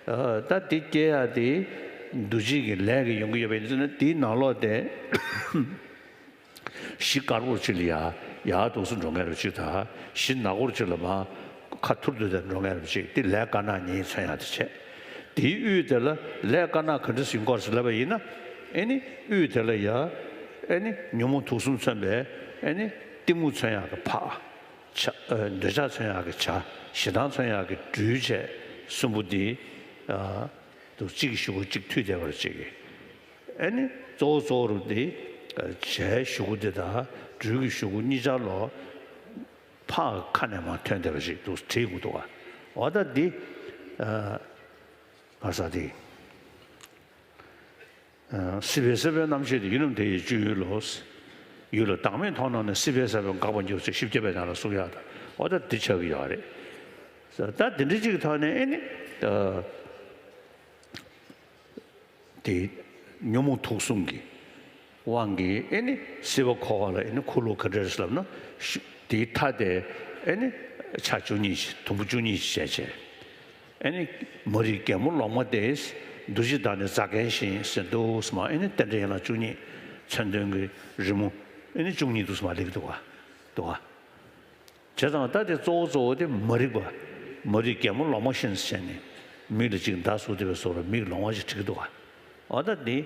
བྱས། ད་དེ་སྐྱེ་ཡག་དེ་འདུ་བྱེད་ཀྱི་ལས་ཀྱིས་ཡོང་གི་ཡོད་པ་ཡིན་ན་དེའི་ནང་ལོགས་དེ། གཞི་དཀར་པོར་ཅིག་ལ་ཡ་ཡར་འདུག་སེ་འགྲོ་མཁན་རབ་ཅིག་དང་། གཞི་ནག་པོར་ཅིག་ལ་མར་ཁ་ཐུར་དུ་དེ་འགྲོ་མཁན་རབ་ཅིག་དེ་ལས་དཀར་ནག་གཉིས་མཚོན་ཡག་དེ་བྱས། དེའི་དབུས་དེ་ལ་ལས་དཀར་ནག་ག་འདྲ་ཞིག་ཡིན་སྐོར་ཞིག་ལབ་པ་ཡིན་ན། ཨེ་ནི་དབུས་དེ་ལ་ཡ་ཨེ་ནི་ཉོན་མོངས་དུག་གསུམ་མཚོན་པའི་ཨེ་ནི་གཏི་མུག་མཚོན་ཡག་གི་ཕག་བྱ། འདོད་ཆགས་མཚོན་ཡག་གི་བྱ། ཞེ་སྡང་མཚོན་ཡག་གི་སྦྲུལ་བཅས་གསུམ་པོ་འདི་དུ་གཅིག་གི་གཞུག་གུ་གཅིག་མཐུད་བསྡད་པར་བྱེད་ཀྱི། ཨེ་ནི་གཙོ་བོ་གཙོ་བོ་རུ་འདི་བྱའི་གཞུག་གུ་འདི་དང་སྦྲུལ་གྱི་གཞུག་གུ་གཉིས་ཆར་ལོ་ཕག་ཁ་ནས་མར་ཐོན་བསྡད་པ་ཞིག་འདུག་བྲིས་དགོས་འདུག་བ། འོ་ད་འདི་ང་ས་འདི་སྲིད་པའི་ས་བོན་རྣམ་ཤེས་ཏེ། ཡུལ་རྣམས་དེ་ཡི་སྤྱོད་ཡུལ་ལོ། ཡུལ་ལ་བདག་མེད་མཐོང་ན་ནི། སྲིད་པའི་ས་བོན་འགག་པར་འགྱུར་ཟེར་བཞི་བརྒྱ་པའི་ནང་ལ་གསུང་ཡག་དང་འོ་ད་འདི་ཆགས་ཀྱི་ཡོད་རེད། ད་འདི་འདྲ་ཅིག་གི་ཐོག་ནས་ཨེ་ནི། དེ་ཉོན་མོངས་དུག་གསུམ་གྱི་དབང་གིས་ཨེ་ནི་སྲིད་པ་འཁོར་བ་ལ་ཨེ་ནི་འཁོར་ལོ་ག་འདྲ་རེད་ལབ་ན། ཤུ་དེའི་མཐའ་དེ་ཨེ་ནི་ཆ་བཅུ་གཉིས་ཤིག་དུམ་བུ་བཅུ་གཉིས་ཤིག་བྱས་བྱས། ཨེ་ནི་མ་རིག་རྒན་མོ་ལོང་མ་དེས། འདུ་བྱེད་བདག་ནི་རྫ་མཁན་བཞིན་ཟེར་འདུག་སེ་མར་ཨེ་ནི་རྟེན་འབྲེལ་ཡན་ལག་བཅུ་གཉིས་མཚོན་དོན་གྱི་རི་མོ་ཨེ་ནི་བཅུ་གཉིས་འདུག་སེ་མར་སླེབས་འདུག་ག་འདུག་ག་བྱས་ཙང་ད་དེ་གཙོ་བོ་གཙོ་བོ་དེ་མ་རིག་པ། མ་རིག་རྒན་མོ་ལོང་མ་བཞིན་བྱས་ནས་མིག་ལ་ཅིག་མདའ་ཟུག་བསྡད་པའི་བཟོ་འདྲ་མིག་ལོང་བ་ཞིག་བྲིས་འདུག་ག་འོ་ད་དེ་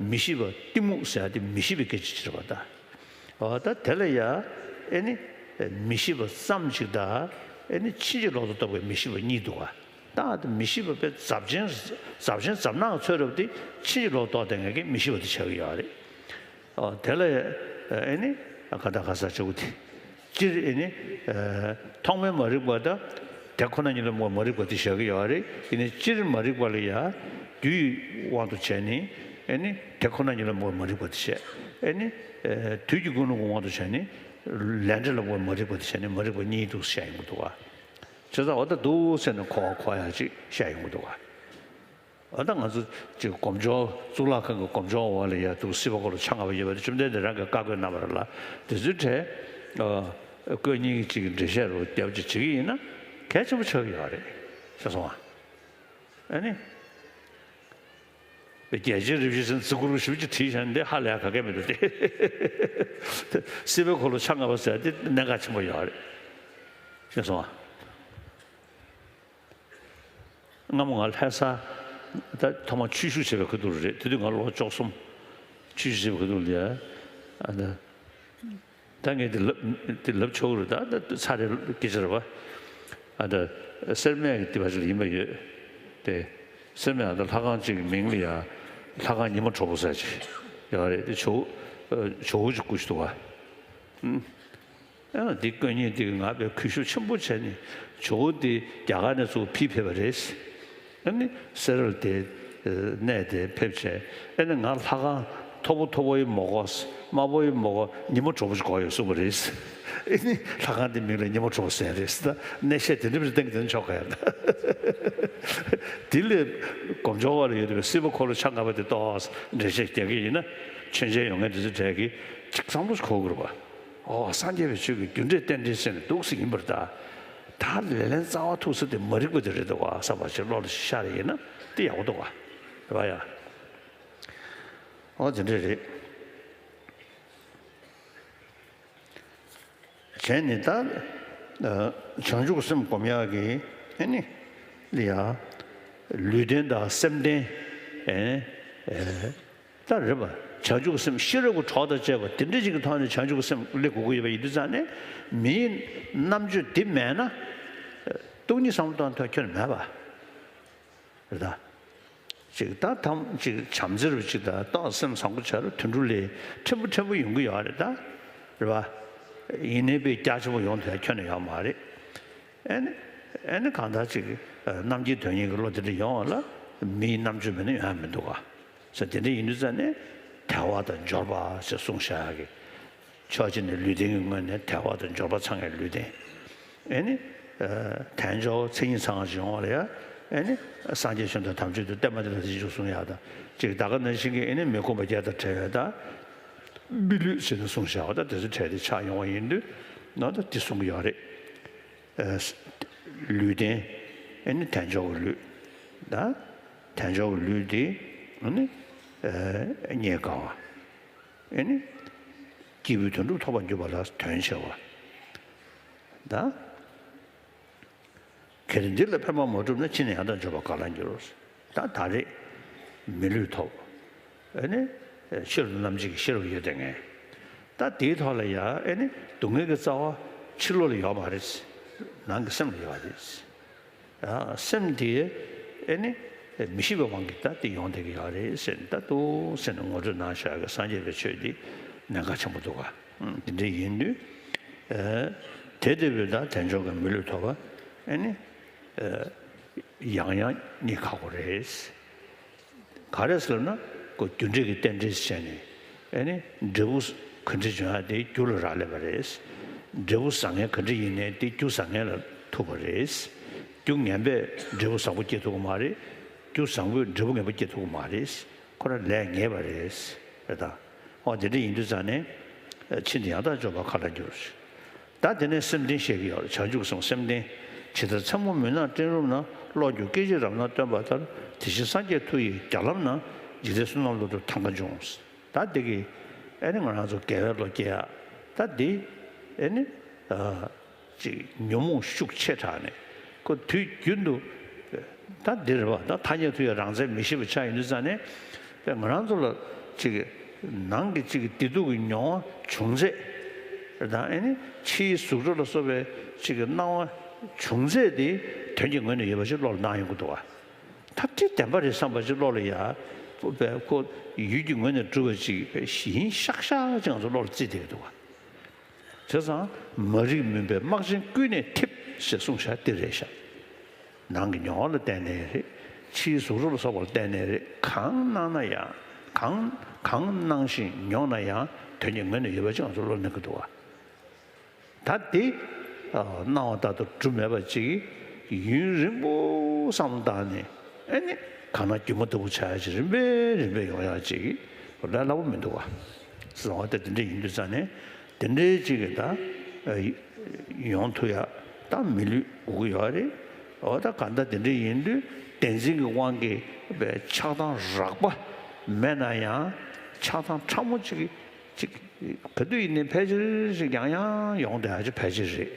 མི་ཤེས་པ་གཏི་མུག་ཟེར་ཡ་དེ་མི་ཤེས་པའི་སྐད་ཆ་ཅིག་རེད་པ་ད། འོ་ད་དེ་ལ་ཡ་ཨེ་ནི་མི་ཤེས་པ་ཙམ་ཅིག་དང་ཨེ་ནི་ཕྱིན་ཅི་ལོག་ཏུ་རྟོགས་པའི་མི་ཤེས་པ་གཉིས་འདུག་ག་ད་དེ་མི་ཤེས་པ་དཔེ་ཛབ་ཆེན་ཛབ་ཆེན་ཛབ་ནག་ཚོད་རབ་དེ་ཕྱིན་ཅི་ལོག་ཏུ་རྟོགས་བསྡད་མཁན་གྱི་མི་ཤེས་པ་དེ་ཆགས་ཀྱི་ཡོད་རེད། ཨོ་དེ་ལ་ཨེ་ནི་ཁ་ད་ག་ས་ཆུ་བོ་དེ། སྤྱིར་ཨེ་ནི་ཐོག་མའི་མ་རིག་པ་དང་དེ་ཁོ་ན་ཉིད་ལ་མ་རིག་པ་དེ་བཞག་གི་ཡོད་རེད། ཡིན་ནའི་སྤྱིར་མ་རིག་པ་ལ་ཡ་རྒྱུའི་དབང་དུ་བྱས་ནས་ཨེ་ནི་དེ་ཁོ་ན་ཉིད་ལ་མ་རིག་པ་དེ་བྱས། ཨེ་ནི་དུས་ཀྱི་ཀུན་སློང་གི་དབང་དུ་བྱས་ནས་ལས་འབྲས་ལ་མ་རིག་པ་དེ་བྱས་ནས་མ་རིག་པ་གཉིས་འདུག་བཤད་ཡོང་གི་འདུག་ག་བྱས་ཙང་འོ་ད་འདུག་ཟེར་ནས་གོ་བ་གོ་ཡ་ཅིག་བཤད་ཡོང་གི་འདུག་ག་འོ་ད་ང་ཚོ་ཅིག་སྒོམ་སྦྱོང་གཙུག་ལག་ཁང་གི་སྒོམ་སྦྱོང་འོག་ལ་ཡ་འདུག་སྲིད་པ་འཁོར་ལོ་ཆ་ལྔ་པ་ཡོད་པ་དེ་བཅོམ་ལྡན་འདས་རང་གིས་བཀའ་བསྒོས་གནང་བ་རེད་ལ། དེ་ཚོའི་གྲས་ཨ་བཀོད་སྙིང་ཅིག་གི་འགྲེལ་བཤད་རུ་རྒྱབ་ཅིག་བྱེད་ཀྱི་ཡིན་ན་གལ་ཆེན་པོ་ཆགས་ཀྱི་ཡོད་རེད་ཤེས་སོང་ཨ། ཨ་ནི། རྒྱལ་ཆེན་རིན་པོ་ཆེ་ཟེར་ན་ཚིག་འགུར་ཞིབ་ཅིག་བྲིས་བཞག་ན་འདི་ཧ་ལས་ག་གེ་མི་འདུག་སྟེ། སྲིད་པའི་འཁོར་ལོ་ཆ་ལྔ་པ་ཟེར་དེ་གནད་འགག་ཆེན་པོ་ཡོད་རེད་ཤེས་སོང་ཨ། སྔ་མོ་ང་ལྷ་ས་ད་ཐོག་མར་ཆོས་ཞུགས་བྱས་པའི་ཁ་ཐུག་རེད། དེ་དུས་ང་ལོ་བཅུ་གསུམ། ཆོས་ཞུགས་བྱས་པའི་ཁ་ཐུག་ལ་ཡ། ཨ་ད་ད་ངས་དེ་ལབ་དེ་ལབ་ཆོག་གི་རེད། ད་ད་ཚར་རེ་སྐད་ཆ་རེད་པ། ཨ་ད་སེར་སྨད་ཀྱི་དེ་བ་ཞིག་ལ་ཡིན་པ་ཡོད་དེ། སེར་སྨད་ཨ་ད་ལྷ་ཁང་གཅིག་གི་མིང་ལ་ཡ་ལྷ་ཁང་ཉི་མ་དྲོ་པོ་ཟེར་ཅིག་ཡོད་རེད། དེ་ཇོ་ཇོ་བོ་ཅིག་སྐུ་ཞིག་འདུག་པ། ཨ་འདི་དཀོན་གཉེར་འདི་གིས་ང་དཔེ་གུས་ཞབས་ཆེན་པོ་བྱས་ནས་ཇོ་བོ་འདི་རྒྱ་གར་ནས་ཚུར་ཕུད་ཕེབས་པ་རེད། ཨ་ནི་སེ་ར་ལ་དེ་གནས་དེ་ཕེབས་བྱས། ཨ་ནི་ང་ལྷ་ཁང་མཐོ་པོ་མཐོ་པོ་ཡི་མོ་གོ་དམའ་པོ་ཡི་མོ་གོ་ཉི་མ་དྲོ་པོ་ཞིག་གོ་ཡོད་གསུངས་པ་རེད། ཨ་ནི་ལྷ་ཁང་འདི་མིང་ལ་ཉི་མ་དྲོ་པོ་ཟེར་རེད་ཟེར། ད་གནས་བཤད་དེ་འདྲ་མི་སྟེང་གི་དེ་ཆོག་ག་ཡ། ད་དེ་ལས་སྒོམ་ཆུང་བ་ལ་ཡོད་པའི་སྲིད་པ་འཁོར་ལོ་ཆ་ལྔ་པ་དེ་ཏོག་འགྲེལ་བཤད་རྒྱག་གི་ཡིན་ན། མཆོད་མཇལ་ཡོང་མཁན་དེ་ཚོ་གྲས་ཀྱིས་ཅིག་བསམ་བློ་ཞིག་འཁོར་དགོས་རེད་པ། ཨོ་སངས་རྒྱས་པའི་ཆོས་ཀྱི་རྒྱུ་འབྲས་རྟེན་འབྲེལ་ཟེར་ནས་འདུག་སེ་ཡིན་པར་གདའ། ད་ལེ་ལན་རྩ་བ་ཐུག་ས་དེ་མ་རིག་པ་དེ་རེད་འདུག་ག་བསམ་པ་ཅིག་བློ་ལ་ཤར་ཡིན་ན་དེ་ཡག་པོ་འདུག་ག་རེད་པ་ཡ། ཨོ་དེ་འདྲས་རེད། བྱས་ནས་ད་བྱང་ཆུབ་སེམས་སྒོམ་ཡག་གི་ཨེ་ནི་ལ་ཡ་ལུས་རྟེན་དང་སེམས་རྟེན་ཨེ་ཨེ། ད་རེད་པ། བྱང་ཆུབ་སེམས་ཤེས་རབ་ཀྱི་གྲོགས་དང་བཅས་པ་དེ་འདྲ་ཅིག་གི་ཐོག་ནས་བྱང་ཆུབ་སེམས་སླེབས་དགོས་ཀྱི་ཡོད་པ་ཡིན་དུས་ཙང་ནས། མིའི་རྣམ་དཔྱོད་འདི་མེད་ན་སྟོང་ཉིད་བསམ་བློ་གཏོང་ཐོག་ཁྱོན་ནས་མེད་པ་རེད་ད། ཅིག་ད་ཐམས་ཅིག་བྱམས་བརྩེ་རུ་ཅིག་ད་ཏོག་སེམས་བཟང་པོ་བྱ་རུ་དུད་འགྲོ་ལས་ཕྲན་བུ་ཕྲན་བུ་ཡོང་གི་ཡོད་རེད་ད། རེད་པ། ཡིན་ནའི་དཔེ་རྒྱ་ཆེན་པོ་ཡོང་ཐུབ་ཡ་ཁྱོན་ནས་ཡོད་མ་རེད། ཨེ་ནི་ཨེ་ནི་གང་ལྟར་ཅིག་རྣམ་མཁྱེན་དོན་གཉེར་གྱི་བློ་དེ་འདྲ་ཡོང་བ་ལ་མིའི་རྣམ་དཔྱོད་མེད་ན་ཡོང་ཡ་མི་འདུག་ག་ས་དེ་འདྲ་ཡིན་དུས་ཙང་ནས་དལ་བ་དང་འབྱོར་པ་ཞེས་གསུངས་བཞག་གི། ཕྱོགས་གཅིག་ནས་ལུས་རྟེན་གྱི་ངོས་ནས་དལ་བ་དང་འབྱོར་པ་ཚང་བའི་ལུས་རྟེན། ཨེ་ནི། དལ་འབྱོར་མཚན་ཉིད་ཚང་བ་ཞིག་ཡོང་བ་ལ་ཡ། ཨེ་ནི། སངས་རྒྱས་བྱོན་དང་དམ་ཆོས་དང་བསྟན་པ་འདི་ལ་རྗེས་འཇུག་གསུང་ཡག་དང་ཅིག་ད་ག་ནང་བཞིན་གྱི་ཨེ་ནི་མི་ཁོམ་པ་བརྒྱད་དང་བྲལ་བའི་ད། སྦས་ལུས་ཟེར་ནས་གསུངས་བཞག་པ་ད་དེ་ཚོ་བྲལ་ཏེ་ཆགས་ཡོང་བ་ཡིན་དུས་ནོ་ད་དེ་གསུང་གི་ཡོད་རེད། ལུས་རྟེན། ཨེ་ནི་དལ་འབྱོར་གྱི་ལུས། ད། དལ་འབྱོར་གྱི་ལུས་དེ། ཨེ་ནི། རྙེད་དཀའ་བ། ཨེ་ནི། སྐྱེས་བུའི་དོན་གྲུབ་ཐོབ་པར་འགྱུར་བ་ལ་དོན་ཆེ་བ། ད། གལ་ཏེ་འདི་ལ་ཕན་པ་མ་བསྒྲུབས་ན་ཕྱིས་ནས་ཡང་དག་འབྱོར་པ་ག་ལ་འགྱུར། ད་ད་རེས་མི་ལུས་ཐོབ། ཨེ་ནི་ཤེས་རབ་རྣམ་འབྱེད་ཀྱི་ཤེས་རབ་ཡོད་དེ་ངས། ད་དེའི་ཐོག་ལ་ཡང་ཨེ་ནི་སྡུག་བསྔལ་གྱི་རྩ་བ་ཕྱི་ལོགས་ལ་ཡོད་མ་རེད། ནང་གི་སེམས་ལ་ཡོད་རེད། ཨ་སེམས་དེ་ཨེ་ནི་མི་ཤེས་པའི་དབང་གིས་ད་དེ་ཡོང་བསྡད་ཀྱི་ཡོད་རེད་ཟེར་ནས་ད་འདུག་སེ་ནས་ངོ་སྤྲོད་གནང་བཞག་གི་སངས་རྒྱས་པའི་ཆོས་འདི་གནད་འགག་ཆེན་པོ་འདུག་ག་དེ་འདྲ་ཡིན་དུས། ཨ་དེ་ལྟ་བུའི་ད་དལ་འབྱོར་གྱི་མི་ལུས་ཐོབ་པ་ཨེ་ནི། ཡང་ཡང་རྙེད་ཁག་པོ་རེད། ག་རེ་ཟེར་ན་ཁོ་རྒྱུ་འབྲས་ཀྱི་རྟེན་འབྲེལ་བྱས་ནས་ཨེ་ནི་འབྲས་བུ་ག་འདྲ་འབྱུང་ཡ་དེ་རྒྱུ་ལ་རག་ལས་པ་རེད། འབྲས་བུ་བཟང་ངན་ག་འདྲ་ཡིན་ནའི་དེ་རྒྱུ་བཟང་ངན་ལ་ཐུག་པ་རེད། རྒྱུ་ངན་པས་འབྲས་བུ་བཟང་པོ་སྐྱེ་ཐུབ་ཀྱི་མ་རེད། རྒྱུ་བཟང་པོས་འབྲས་བུ་ངན་པ་སྐྱེ་ཐུབ་ཀྱི་མ་རེད། ཁོ་རང་ལས་ངན་པ་རེད། རེད་ད། འོ་དེ་འདྲ་ཡིན་དུས་ཙང་ནས་ཕྱིས་ནས་ཡང་དག་འབྱོར་པ་ག་ལ་འགྱུར། ད་དེ་ནས་སེམས་རྟེན་བཤད་ཀྱི་ཡོད་རེད། བྱང་ཆུབ་སེམས་སེམས་རྟེན། ཇི་ལྟར་མཚན་མོ་མུན་ནག་སྤྲིན་རུམ་ན། གློག་འགྱུ་སྐད་ཅིག་རབ་སྣང་སྟོན་པ་ལྟར། དེ་བཞིན་སངས་རྒྱས་མཐུ་ཡི་རྒྱ་ལམ་ན། འཇིག་རྟེན་བསོད་ནམས་གློག་འགྱུ་ཐང་ཀ་འབྱུང་། ད་འདི་གི་ཨེ་ནི་ང་རང་ཚོ་དགེ་བའི་བློ་སྐྱེ་ཡ། ད་འདི་ཨེ་ནི་ཨ་ཅིག་ཉོན་མོངས་ཤུགས་ཆེ་དྲགས་ནས་ཁོ་དུས་རྒྱུན་དུ་ད་འདི་རེད་པ། ད་ཐ་སྙད་མཐུ་ཡི་རང་མཚན་མི་ཤེས་པ་ཆགས་ཡོང་དུས་ཙང་ནས་ང་རང་ཚོ་ལ་ཅིག་ནང་གི་ཅིག་བདེ་སྡུག་གི་མྱོང་བ་བྱུང་ཚད་དང་ཨེ་ནི་ཕྱིའི་གཟུགས་སྒྲ་ལ་སོགས་པའི་ཅིག་སྣང་བ་བྱུང་ཚད་དེ་དོན་གྱི་ངོས་ནས་ཡོད་པ་ཞིག་བློ་ལ་སྣང་ཡོང་གི་འདུག་བ། ད་དེ་བདེན་པ་རེད་བསམ་པ་ཅིག་བློ་ལ་ཡ། ཁོ་ཡུལ་གྱི་ངོས་ནས་གྲུབ་པ་ཅིག་ཡིན་ཤག་ཤག་ཅིག་ང་ཚོ་བློ་ལ་བརྩིས་བསྡད་ཀྱི་འདུག་བ། བྱས་ཙང་མ་རིག་མུན་པའི་སྨག་ཆེན་ཀུན་ནས་འཐིབས་ཞེས་གསུངས་བཞག་འདི་རེད་ཤག་ནང་གི་མྱོང་བ་ལ་བརྟེན་ནས་རེད། ཕྱིའི་གཟུགས་རོ་ལ་སོགས་པ་ལ་བརྟེན་ནས་རེད། གང་གནང་ན་ཡང་གང་གང་གནང་བཞིན་མྱོང་ན་ཡང་དོན་གྱི་ངོས་ནས་ཡོད་པ་ཅིག་ང་ཚོ་བློ་ལ་སྣང་གི་འདུག་བ། ད་དེ་སྣང་བ་ལྟར་དུ་གྲུབ་མེད་པ་ཅིག་ཡུན་རིང་པོ་བསམ་བློ་བཏང་ནས་ཨེ་ནི་གང་ན་སྒྱུ་མ་ལྟ་བུ་ཆགས་ཡ་ཅིག་རིམ་པས་རིམ་པས་ཡོང་ཡ་ཅིག་ལས་སླ་པོ་མི་འདུག་བ། སོང་བ་དེ་དེ་འདྲ་ཡིན་དུས་ཙང་ནས་དེ་འདྲའི་ཅིག་གི་ད་ཡོང་ཐུབ་ཡ་ད་མི་ལུས་དགོས་ཀྱི་ཡོད་རེད། འོ་ད་གང་ལྟར་དེ་འདྲ་ཡིན་དུས་བདེན་འཛིན་གྱི་དབང་གིས་ཆགས་སྡང་རགས་པ་མེད་ན་ཡང་ཆགས་སྡང་ཕྲ་མོ་ཅིག་གིས། ཅིག་ག་དུས་ཡིན་ནའི་ཕལ་ཆེར་ཞིག་ཡང་ཡང་ཡོང་བསྡད་ཡ་ཅིག་ཕལ་ཆེར་རེད།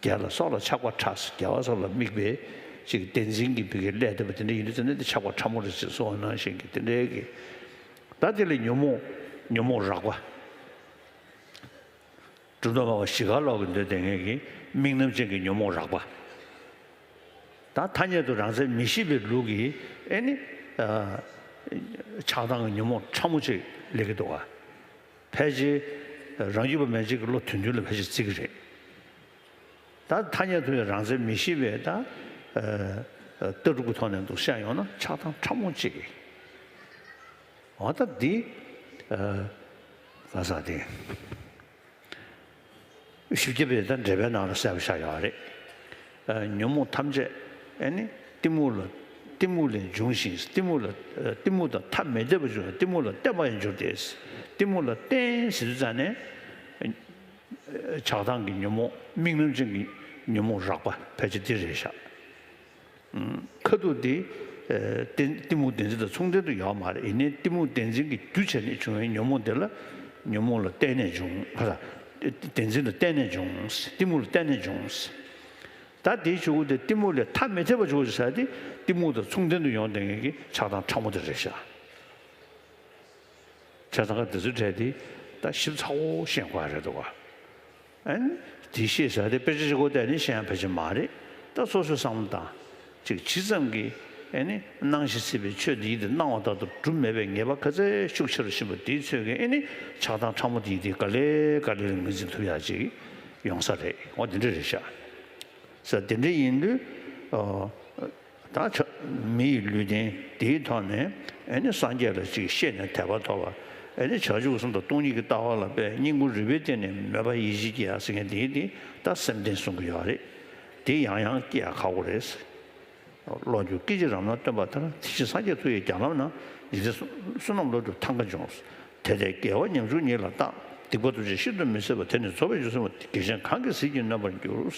རྒྱལ་ལ་སོགས་ལ་ཆགས་པ་ཕྲ་ཟེར། རྒྱལ་བ་སོགས་ལ་དམིགས་པའི་ ཅིག་བདེན་འཛིན་གྱི་བི་གའི་ཀླད་དེ་བ་དེ་འདྲ་ཡིན་དུས་ཙམ་ནས་དེ་ཆགས་པ་ཕྲ་མོ་རེད་ཅེས་གསུངས་པ་ནང་བཞིན་གྱི་དེ་འདྲའི་གི། ད་དེ་ལ་ཉོན་མོངས་ཉོན་མོངས་རགས་པ། གྲུབ་མཐའ་སྨྲ་བ་བཞི་ཀ་ལོག་གི་འདོད་དེ་ངེས་ཀྱི་དམིགས་རྣམ་ཅན་གྱི་ཉོན་མོངས་རགས་པ། ད་ཐ་སྙད་དུ་རང་མཚན་མི་ཤེས་པའི་ལུགས་ཀྱི་ཨེ་ནི། ཆགས་སྡང་གི་ཉོན་མོངས་ཕྲ་མོ་ཅིག་སླེབས་ཀྱི་འདུག་ག་ཕལ་ཆེར་རང་རྒྱུད་པ་མན་ཆད་ཀྱི་བློ་དོན་མཐུན་ལ་ཕལ་ཆེར་བརྩི་གི་རེད། ད་ཐ་སྙད་དུ་ཡང་རང་མཚན་མི་ཤེས་པའི་ད་ལྟ་གྲུབ་ཀྱི་ཐོག་ནས་འདུག་བཤད་ཡོང་ན་ཆགས་སྡང་ཕྲ་མོ་གཅིག་གིས། འོ་ད་འདི་ག་ས་དེ་བཞི་བརྒྱ་པའི་ད་འགྲེལ་པའི་ནང་ལ་གསལ་པོ་ཆགས་ཡོད་རེད། ཉོན་མོངས་ཐམས་ཅད་ཨེ་ནི་གཏི་མུག་ལ་གཏི་མུག་ལས་འབྱུང་ཞིང་གཏི་མུག་ལ་གཏི་མུག་དང་ཐ་མི་དད་པར་འགྱུར་བ་གཏི་མུག་ལ་བརྟེན་པར་འགྱུར་ཏེ། གཏི་མུག་ལ་བརྟེན་ཟེར་དུས་ཙང་ནས། ཆགས་སྡང་གི་ཉོན་མོངས་དམིགས་རྣམ་ཅན་གྱི་ཉོན་མོངས་རགས་པ་ཕལ་ཆེར་འདི་རེད་ཤག་ཁ་ཐུག་འདི་གཏི་མུག་བདེན་འཛིན་དང་མཚུངས་ལྡན་དུ་ཡོད་མ་རེད། ཡིན་ནའི་གཏི་མུག་བདེན་འཛིན་གྱི་རྒྱུ་བྱས་ནས་བྱུང་བའི་ཉོན་མོངས་འདི་ལ་ཉོན་མོངས་ལ་བརྟེན་ནས་བྱུང་། བདེན་འཛིན་ལ་བརྟེན་ནས་བྱུང་། གཏི་མུག་ལ་བརྟེན་ནས་བྱུང་། ད་དེའི་ཆུ་བོ་དེ་གཏི་མུག་ལས་ཐ་མི་དད་པ་བྱུང་ཟེར་དེ་གཏི་མུག་དང་མཚུངས་ལྡན་དུ་ཡོང་བསྡད་མཁན་གྱི་ཆགས་སྡང་ཕྲ་མོ་དེ་རེད་ཤག་བྱས་ཙང་ཀ་དེ་ཚོའི་གྲས་དེ་ད་ཞིབ་ཚགས་པོ་ཤེས་དགོས་རེད་འདུག་ག་ཨན། དེ་ཤེས་ཟེར་དེ་དཔེ་ཆ་ཞིག་གོ་བལྟས་ནས་ཤེས་ཡང་ཕལ་ཆེར་མ་རེད། ད་སོ་སོའི་བསམ་བློ་དང་ཅིག་ཇི་ཙམ་གྱིས་ཨེ་ནི་སྣང་ཞིང་སྲིད་པའི་ཆོས་འདི་ཡིན་ཏེ་སྣང་བ་ལྟར་དུ་གྲུབ་མེད་པའི་ངེས་པ་ག་ཚད་ཤུགས་ཆེ་རུ་ཕྱིན་པ་དེའི་ཚོད་ཀྱིས་ཨེ་ནི་ཆགས་སྡང་ཕྲ་མོ་དེ་ཡིན་ཏེ་ག་ལེ་ག་ལེ་ལ་ངོས་འཛིན་ཐུབ་ཡག་ཅིག་ཡོང་ས་རེད། འོ་དེ་འདྲ་རེད་ཤག་ས་དེ་འདྲ་ཡིན་དུས། ད་ཆ་མི་ཡི་ལུས་རྟེན་དེའི་ཐོག་ནས་ཨེ་ནི་སངས་རྒྱས་ལ་ཅིག་བཤད་ནས་དད་པ་ཐོབ་པ། ཨེ་ནི་བྱང་ཆུབ་སེམས་དང་སྟོང་ཉིད་ཀྱི་ལྟ་བ་ལ་དཔེ་སྙིང་པོ་རུས་པའི་གཏིང་ནས་མོས་པ་ཡིད་ཆེས་སྐྱེ་ཡག་ཟེར་མཁན་དེ་དེ་ད་སེམས་ལྡན་གསུང་གི་ཡོད་རེད། དེ་ཡང་ཡང་སྐྱེ་ཡག་ཁག་པོ་རེད། བློ་རྒྱུགས་སྐད་ཅིག་རང་སྣང་སྟོན་པ་ལྟར། དེ་བཞིན་སངས་རྒྱས་ཐུགས་ཀྱི་རྒྱ་ལམ་ན། འཇིག་རྟེན་བསོད་ནམས་བློ་གྲོས་ཐང་ག་འབྱུང་། དེ་ལྟའི་དགེ་བ་ཉམ་ཆུང་ཉིད་ལ་བརྟག་སྡིག་པ་ཐམས་ཅད་ཤིན་ཏུ་མི་བཟད་པ། དེ་ནི་རྫོགས་པའི་རྒྱུ་ཟེར་བ་དགེ་ཆེན་གང་གིས་ཟིལ་གྱིས་གནོན་པར་འགྱུར།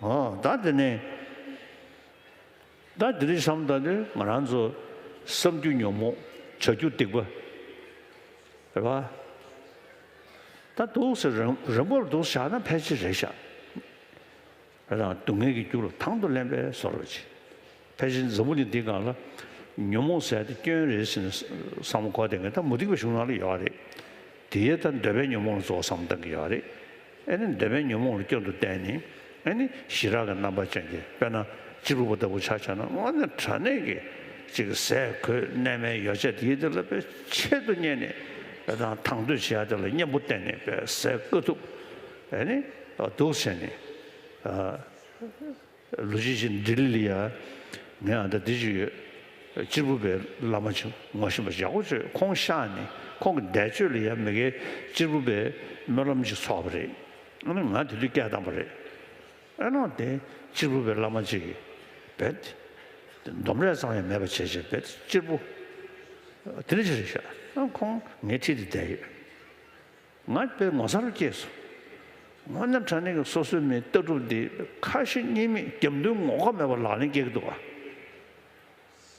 ཨོ་ད་དེ་ནས་ད་དེ་རིང་བསམ་བཏང་དུས་ང་རང་ཚོ་བསམ་རྒྱུ་ཉོན་མོངས་བྱ་རྒྱུ་སྡིག་པ་རེད་པ། ད་འདུག་སེ་རང་རང་པོར་འདུག་བཞག་ན་ཕལ་ཆེར་རེད་ཤག་རེད་དང་སྡུག་བསྔལ་གྱི་རྒྱུ་ལ་དང་དུ་ལེན་པའི་བཟོ་འདྲ་ཅིག་ཕལ་ཆེར་འཛམ་བུ་གླིང་འདིའི་སྒང་ལ་ཉོན་མོངས་ཟེར་ཡ་དེ་སྐྱོན་རེད་ཟེར་ནས་བསམ་བློ་འཁོར་བསྡད་མཁན་ད་མུ་སྟེགས་པའི་གཞུང་ནང་ལ་ཡོད་རེད། དེ་ཡས་ད་འདོད་པའི་ཉོན་མོངས་ལ་གཙོ་བོ་བསམ་བཏང་གི་ཡོད་རེད། ཨེ་ནི་འདོད་པའི་ཉོན་མོངས་ལ་སྐྱོན་དུ་བལྟས་ནས་ཨེ་ནི་ཞི་རགས་ཀྱི་རྣམ་པ་ཅན་གྱི་དཔེར་ན་གཅེར་བུ་པ་ལྟ་བུ་ཆ་བཞག་ན་དངོས་གནས་དྲང་གནས་ཀྱི་ཅིག་ཟས་གོས་གནས་མལ་ཡོ་བྱད་དེ་ཡི་དེ་ལ་དཔེ་ཆེད་དུ་གཉེར་ནས་དང་དང་དོད་བྱེད་ཡ་དེ་ལ་གཉེན་པོ་བསྟེན་ནས་དཔེ་ཟས་དཀའ་ཐུབ་ཨེ་ནི་འདུག་བྱས་ནས། ལོ་རྒྱུས་ཤིག་འདི་ལི་ལི་ཡ། ངས་ཨ་ད་འདི་ཅིག་ཡོད། གཅེར་བུ་པའི་བླ་མ་ཅིག་ངོ་ཤེས་པ་ཡག་པོ་བྱོས། ཁོང་གཤེགས་ནས་ཁོང་གི་འདས་མཆོད་ལ་ཡ་མི་དགེ་གཅེར་བུ་པའི་སྨོན་ལམ་ཅིག་ཚོགས་པ་རེད། ཨ་ནི་ང་དེ་དུས་སྐད་བཏང་པ་རེད། ཨ་ནི་དེ་གཅེར་བུ་པའི་བླ་མ་ཅིག་གིས་བེད། སྡོམ་རས་ཙམ་ཡང་མེད་པ་བྱས་བྱས་བེད་གཅེར་བུ། དེ་འདྲ་ཅིག་རེད་ཤག་ཨ་ཁོང་ངའི་འཁྲིས་དེ་བསྡད་ཡོད། ང་དཔེ་ངོ་མཚར་སྐྱེས་སོང་། དངོས་གནས་དྲང་གནས་ཀྱི་སོ་སོའི་མི་ལྟ་གྲུབ་འདི་ཁ་ཞེ་གཉིས་མེད་རྒྱབ་མདུན་ངོ་ཁ་མེད་པར་ལག་ལེན་སྐྱེལ་གྱི་འདུག་བ།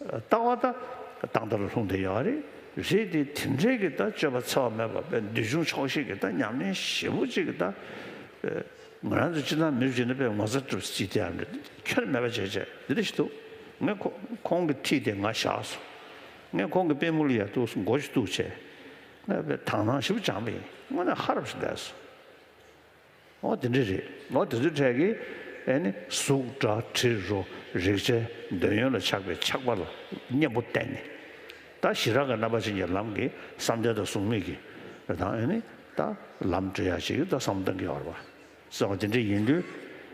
ལྟ་བ་ད་གཏན་དར་ལྷུང་བསྡད་ཡོད་རེད། རེད་དེ་དེ་འདྲའི་གི་ད་སྤྱོད་པ་འཚེ་བ་མེད་པ་དཔེ་འདོད་ཆུང་ཆོག་ཤེས་ཀྱི་ད་ཉམས་ལེན་ཞེ་པོ་ཅིག་གི་ད། ང་རང་ཚོ་སྤྱིར་བཏང་མི་རབས་ཅིག་ནི་དཔེ་ངོ་མཚར་སྤྲོ་སྲིད་དེ་ཡང་རེད། ཁྱོན་མེད་པ་བྱས་བྱས་འདི་འདྲ་ཞིག་འདུག་ངས་ཁོ་ཁོང་གི་འཁྲིས་དེ་ང་བཞག་སོང་། ངས་ཁོང་གི་པུས་མོ་ལ་ཡར་གཏུགས་སོང་། མགོ་ཅིག་གཏུགས་བྱས། ང་དཔེ་དག་སྣང་ཞེ་པོ་སྦྱངས་པ་ཡིན། དངོས་གནས་ཧ་རབ་ཞིག་བསྡད་སོང་། འོ་དེ་འདྲ་རེད། འོ་དེ་ཚོའི་གྲས་ཀྱིས་ཨེ་ནི་གཟུགས་སྒྲ་དྲི་རོ་རེག་བྱའི་འདོད་ཡོན་ལ་ཆགས་པའི་ཆགས་པ་ལ་གཉེན་པོ་བསྟེན་ནས། ད་ཞི་རགས་ཀྱི་རྣམ་པ་ཅན་གྱི་ལམ་གྱི་བསམ་གཏན་དང་གཟུགས་མེད་ཀྱི་རེད་དང་ཨེ་ནི་ད་ལམ་བགྲོད་ཡ་ཞིག་ད་བསམ་བཏང་གི་ཡོད་རེད་བ། བསམ་པ་དེ་འདྲ་ཡིན་དུས།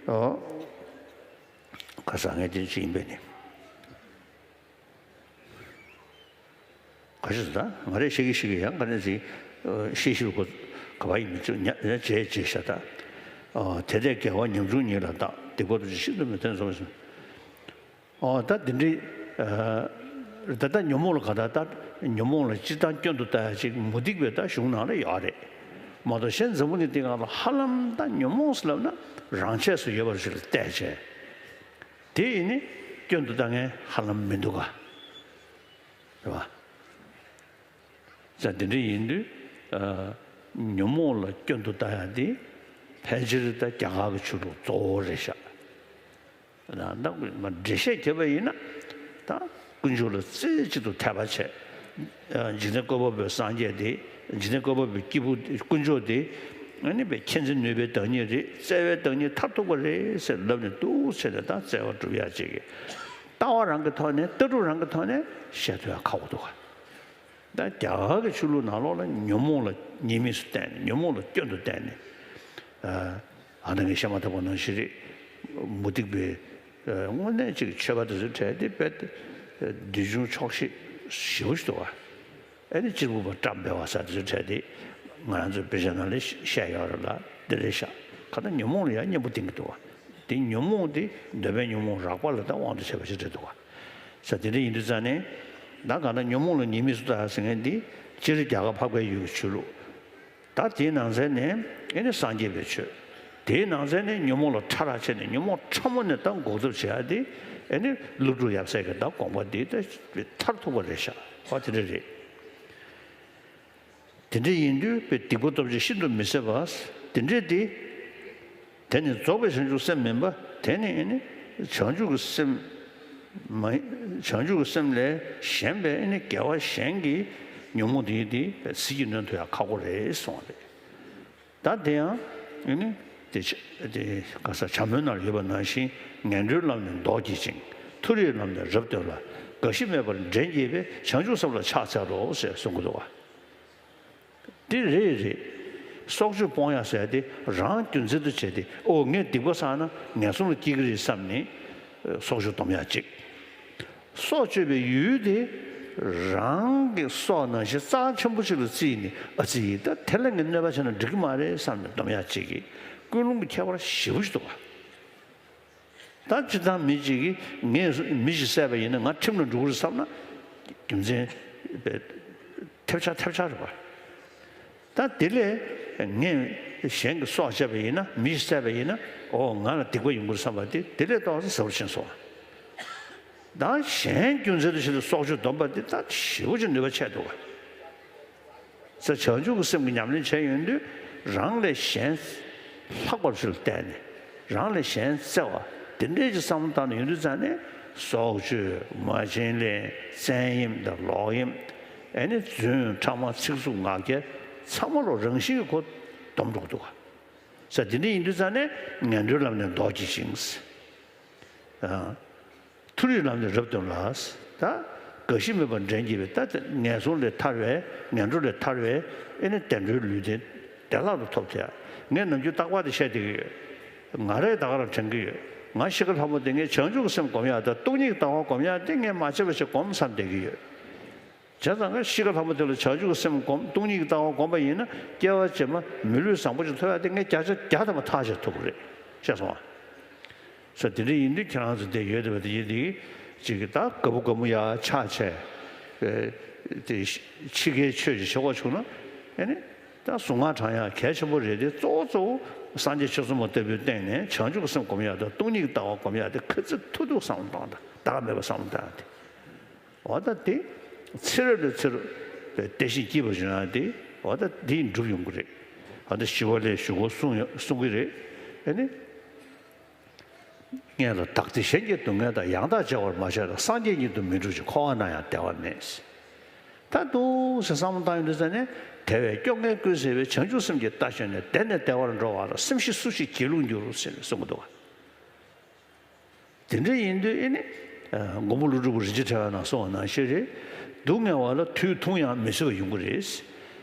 ཨོ། ཁ་སང་ངས་དེ་ཅིག་ཡིན་པས་ནི། ག་ཞིག་ད་ང་རས་ཤེས་ཀྱི་ཤེས་ཀྱི་ཡང་ག་ནས་ཅིག་ཤེས་ཤེས་གོ་ག་བ་ཡིན་མི་ཅུ་ཉ་ཉ་བྱས་བྱས་ཤ་ད། དེ་ལྟས་དགེ་བ་ཉམ་ཆུང་ཉིད་ལ་བརྟག་སྡིག་པ་ཐམས་ཅད་ཤིན་ཏུ་མི་བརྟན་སོང་ཟེར། ཨོ་ད་འདི་འདྲའི། ད་ལྟ་ཉོན་མོངས་ལ་ག་ད་ད་ཉོན་མོངས་ལ་སྤྱིར་བཏང་སྐྱོན་དུ་ལྟ་ཡ་ཅིག་མུ་སྟེགས་པའི་ད་གཞུང་ནང་ལ་ཡོད་རེད། མ་གཏོགས་གཞན་འཛམ་བུ་གླིང་འདི་སྒང་ལ་ཧ་ལམ་ད་ཉོན་མོངས་ཟེར་ལབ་ན་རང་ཆས་སུ་ཡོད་པ་ཞིག་ལ་བལྟས་བྱས། དེ་ཡིན་ནི་སྐྱོན་དུ་ལྟ་མཁན་ཧ་ལམ་མི་འདུག་ག་རེད་བ། ས་འདི་འདྲ་ཡིན་དུས། ཉོན་མོངས་ལ་སྐྱོན་དུ་ལྟ་ཡ་དེ་ཕལ་ཆེར་ད་རྒྱ་གར་གྱི་ཆོས་ལུགས་གཙོ་བོ་རེད་ཤག་ད་འགྲེལ་བཤད་བརྒྱབ་པ་ཡིན་ན། ད་དཀོན་མཆོག་ལ་རྩེ་གཅིག་ཏུ་དད་པ་བྱས། འཇིག་རྟེན་བཀོད་པ་པོའི་སངས་རྒྱས་དེ། འཇིག་རྟེན་བཀོད་པ་པོའི་སྐྱེས་བུ་དཀོན་མཆོག་དེ། ཨ་ནི་བའི་མཁྱེན་བརྩེ་ནུས་པའི་བདག་ཉིད་རེད། བརྩེ་བའི་བདག་ཉིད་མཐར་ཐུག་པ་རེད་ཟེར་ལབ་ནས་འདུག་ཟེར་ནས། ད་བརྩེ་བ་སྒྲུབ་ཡག་ཅིག་གི་ལྟ་བ་རང་གི་ཐོག་ནས། ལྟ་གྲུབ་རང་གི་ཐོག་ནས་བཤད་ཐུབ་ཡག་ཁག་པོ་འདུག་ག། ད་རྒྱ་གར་གྱི་ཆོས་ལུགས་ནང་ལོགས་ལ་ཉོན་མོངས་ལ་ཉེས་དམིགས་སུ་བལྟས་ནས། ཉོན་མོངས་ལ་སྐྱོན་དུ་བལྟས་ནས། ཨ་ད་ངས་བཤད་མ་ཐག་པ་ནང་བཞིན་རེད། མུ་སྟེགས་པའི་དངོས་གནས་ཅིག་ཆོས་པ་དེ་ཚོའི་གྲས་དེ་དཔེ་སྡིག་ཆུང་ཆོག་ཤེས་ཞེ་པོ་ཞིག་འདུག་བ། ཨ་ནི་གཅེར་བུ་པ་བཀྲ་འབེལ་བ་ཟེར་དེ་ཚོའི་གྲས་དེ། ང་རང་ཚོའི་དཔེ་ཆ་ནང་ལ་བཤད་ཡོད་རེད་ལ། དེ་རེད་ཤག། གང་ལྟར་ཉོན་མོངས་ལ་ཡང་གཉེན་པོ་བསྟེན་གྱི་འདུག་བ། དེ་ཉོན་མོངས་དེ་འདོད་པའི་ཉོན་མོངས་རགས་པ་ལ་ད་དབང་དུ་བྱས་པ་ཞིག་རེད་འདུག་བ། ས་དེ་འདྲ་ཡིན་དུས་ཙང་ནས། ད་གང་ལྟར་ཉོན་མོངས་ལ་ཉེས་དམིགས་སུ་ལྟ་ཟེར་མཁན་འདི། སྤྱིར་རྒྱ་གར་འཕགས་པའི་ཡུལ་གྱི་ཆོས་ལུགས། ད་དེའི་ནང་ཚན་ནས་ཨེ་ནི་སངས་རྒྱས་པའི་ཆོས། དེའི་ནང་ཚན་ནས་ཉོན་མོངས་ལ་ཕྲ་རགས་བྱས་ནས། ཉོན་མོངས་ཕྲ་མོ་ནས་ད་འགོག་ཐབས་བྱེད་ཡ་དེ། ཨེ་ནི་ཀླུ་སྒྲུབ་ཡབ་སྲས་ཀྱི་ད་དགོངས་པ་འདི་ད་མཐར་ཐུག་པ་རེད་ཤག། ཨོ་དེ་འདྲ་རེད། དེ་འདྲ་ཡིན་དུས་པའི་སྡིག་པ་སྟོབས་ཆེན་ཤིན་ཏུ་མི་བཟད་པ། དེ་འདྲ་དེ། དེ་ནི་རྫོགས་པའི་བྱང་ཆུབ་སེམས་མིན་པ། དེ་ནི་ཨེ་ནི་བྱང་ཆུབ་ཀྱི་སེམས་མ། བྱང་ཆུབ་ཀྱི་སེམས་ལས་གཞན་པའི་ཨེ་ནི་དགེ་བ་གཞན་གྱི་ཉོན་མོངས་དེ་དེ་ཟིལ་གྱིས་གནོན་ཐུབ་ཡ་ཁག་པོ་རེད་གསུངས་པ་རེད། ད་དེ་ཡང་ཨེ་ནི་དེ་ཆ་དེ་ག་ས་བྱམས་པོའི་ནང་ལ་ཡོད་པ་ནང་བཞིན། ངན་འགྲོའི་ལམ་ནས་ལྡོག་བགྱིད་ཅིང་། མཐོ་རིས་ལམ་ནས་རབ་སྟོན་ལ། རྒ་ཤི་མེད་པར་འདྲེན་བགྱིད་པའི། བྱང་ཆུབ་སེམས་ལ་ཕྱག་འཚལ་ལོ་ཞེས་གསུང་གི་འདུག་བ། དེ་རེད་རེད། སྲོག་གཅོད་སྤོང་ཡག་ཟེར་ཡ་དེ་རང་རྒྱུ་མཚན་དུ་བྱས་ཏེ། ཨོ་ངས་སྡིག་པ་བསགས་ན་ངན་སོང་ལ་སྐྱེ་གི་རེད་བསམ་ནས་སྲོག་གཅོད་སྡོམ་ཡག་གཅིག། སྲོག་གཅོད་པའི་ཡུལ་དེ་རང་གི་སྲོག་ནང་བཞིན་རྩ་ཆེན་པོ་ཅིག་ལ་བརྩིས་ནས། ཨ་ཙི་ད་དེ་ལ་ངས་གནོད་པ་བྱས་ན་འགྲིག་གི་མ་རེད་བསམ་ནས་སྡོམ་ཡག་གཅིག་གི་ཀུན་སློང་གི་ཁྱད་པར་ཞེ་པོ་ཞིག་འདུག་བ། ད་སྤྱིར་བཏང་མི་གཅིག་གིས་ངས་མི་ཞིག་བསད་པ་ཡིན་ན་ང་ཁྲིམས་ལ་འགྲོ་གི་རེད་བསམ་ན། རྒྱུ་མཚན་ཐེབས་ཆག་ཐེབས་ཆག་རེད་པ། ད་དེ་ལས་ངས་གཞན་གྱི་སྲོག་བཅད་པ་ཡིན་ན། མི་ཞིག་བསད་པ་ཡིན་ན། ཨོ་ང་ལ་སྡིག་པ་ཡོང་གི་རེད་བསམ་པ་དེ་དེ་ལས་ཏོག་ཙམ་ཟབ་པོ་ཕྱིན་སོང་། ད་གཞན་རྒྱུ་མཚན་དུ་བྱས་ཏེ་སྲོག་གཅོད་སྡོམ་པ་དེ་ད་ཞེ་པོ་ཅིག་ནུས་པ་ཆེ་འདུག་བ། ས་བྱང་ཆུབ་ཀྱི་སེམས་ཀྱི་ཉམས་ལེན་བྱས་ཡོང་དུས། རང་ལས་གཞན་ལྷག་པར་ཞིག་ལ་བལྟས་ནས། རང་ལས་གཞན་བརྩེ་བ་དེ་འདྲའི་ཅིག་བསམ་བློ་བཏང་ནས་ཡོང་དུས་ཙང་ནས། སྲོག་གཅོད། མ་བྱིན་ལེན། བཙན་གཡེམ་དང་ལོག་གཡེམ། ཨེ་ནི་རྫུན། ཕྲ་མ། ཚིག་རྩུབ། ངག་འཁྱལ་ཚང་མ་ལོ་རང་བཞིན་གྱི་སྒོ་སྡོམ་འགྲོ་གི་འདུག་ག། ས་དེ་འདྲ་ཡིན་དུས་ཙང་ནས་ངན་འགྲོའི་ལམ་ནས་ལྡོག་བགྱིད་ཅིང་། མཐོ་རིས་ལམ་ནས་རབ་སྟོན་ལ། ད་རྒ་ཤི་མེད་པར་འདྲེན་བགྱིད་པའི། ད་ངན་སོང་ལས་ཐར་བའི། ངན་འགྲོ་ལས་ཐར་བའི་ཨེ་ནི་བདེ་འགྲོའི་ལུས་རྟེན་བདེ་བླག་ཏུ་ཐོབ་ཐུབ་ཡ། ངས་ནམ་རྒྱུན་རྟག་པར་དེ་བཤད་བསྡད་ཀྱི་ཡོད། ང་རང་ད་ག་རང་དྲན་གྱི་ཡོད། ང་ཤི་ཁ་ལྷག་པོ་དེ་ངས་བྱང་ཆུབ་ཀྱི་སེམས་སྒོམ་ཡ་དང་སྟོང་ཉིད་ཀྱི་ལྟ་བ་སྒོམ་ཡ་དེ་ངས་མ་བྱས་པ་ཞིག་སྒོམ་བསམ་བསྡད་ཀྱི་ཡོད། བྱས་ཙང་ང་ཤི་ཁ་ལྷག་པོ་དེ་ལ་བྱང་ཆུབ་ཀྱི་སེམས་སྒོམ། སྟོང་ཉིད་ཀྱི་ལྟ་བ་སྒོམ་པ་ཡིན་ན། སྐྱེ་བ་རྗེས་མ་མི་ལུས་བཟང་པོ་ཅིག་ཐོབ་ཡ་དེ་ངས་བརྒྱ་ཆ་བརྒྱ་ཐམ་པ་ཐག་བཅད་ཐུབ་ཀྱི་རེད། ཤེས་སོང་ཨ། ས་དེ་འདྲ་ཡིན་དུས་ཁྱེད་རང་ཚོ་དེ་ཡོད་བསྡད་པ་དེ་ཡིན་དུས། ཅིག་གི་ད་དགའ་པོ་དགའ་མོ་ཡ་ཆགས་བྱས། ཨེ་དེ་ཕྱི་རྒྱལ་ཆོས་ཅིག་བྱེད་དགོས་བྱུང་ན། ཨེ་ནི་ད་གཟུངས་སྔགས་བགྲང་ཡ་གལ་ཆེན་པོ་རེད་དེ། གཙོ་བོ་གཙོ་བོ་སངས་རྒྱས་ཆོས་ཚོགས་མ་ལྟ་བུའི་སྟེང་ནས་བྱང་ཆུབ་ཀྱི་སེམས་སྒོམ་ཡ་དང་སྟོང་ཉིད་ཀྱི་ལྟ་བ་སྒོམ་ཡ་དེ་ག་ཚོད་ཐུབ་ཐུབ་བསམ་བློ་གཏོང་དང་། ད་ག་མེད་པ་བསམ་བློ་གཏོང་ཡ་དེ། འོ་ད་དེ་ཚེ་རབས་ལས་ཚེ་རབས་དེ་བརྟན་ཞིང་སྐྱིད་པ་བྱུང་ཡ་དེ། འོ་ད་དེ་འགྲུབ་ཡོང་གི་རེད། འོ་ད་ཞི་བ་ལྷས་ཞུ་སྒོ་གསུང་ཡ་གསུང་གི་རེད། ཨེ་ནི། སྔོན་ལ་བདག་བདེ་གཞན་གྱི་སྡུག་བསྔལ་དང་། ཡང་དག་བརྗེ་བར་མ་བྱས་ལ། སངས་རྒྱས་ཉིད་དུ་མི་འགྲུབ་ཅིང་། འཁོར་བ་ན་ཡང་བདེ་བ་མེད། ད་འདུག་སེ་བསམ་བློ་བཏང་ཡོང་དུས་ཙང་ནས། དེ་བས་སྐྱོ་ངལ་ཀུན་སེལ་བའི། བྱང་ཆུབ་སེམས་ཀྱི་རྟ་ཞོན་ནས། བདེ་ནས་བདེ་བར་འགྲོ་བ་ལ། སེམས་ཤེས་སུ་ཞིག་སྒྱིད་ལུག་འགྱུར་ཟེར་ནས་གསུང་གི་འདུག་བ། དེ་འདྲ་ཡིན་དུས་ཨེ་ནི། མགོན་པོ་ཀླུ་སྒྲུབ་རིན་ཆེན་ཕྲེང་བའི་ནང་གསུངས་པ་ནང་བཞིན་རེད། སྡུག་བསྔལ་བ་ལ་དུས་ཐུང་ཡང་མི་བཟོད་པ་ཡོང་གི་རེད།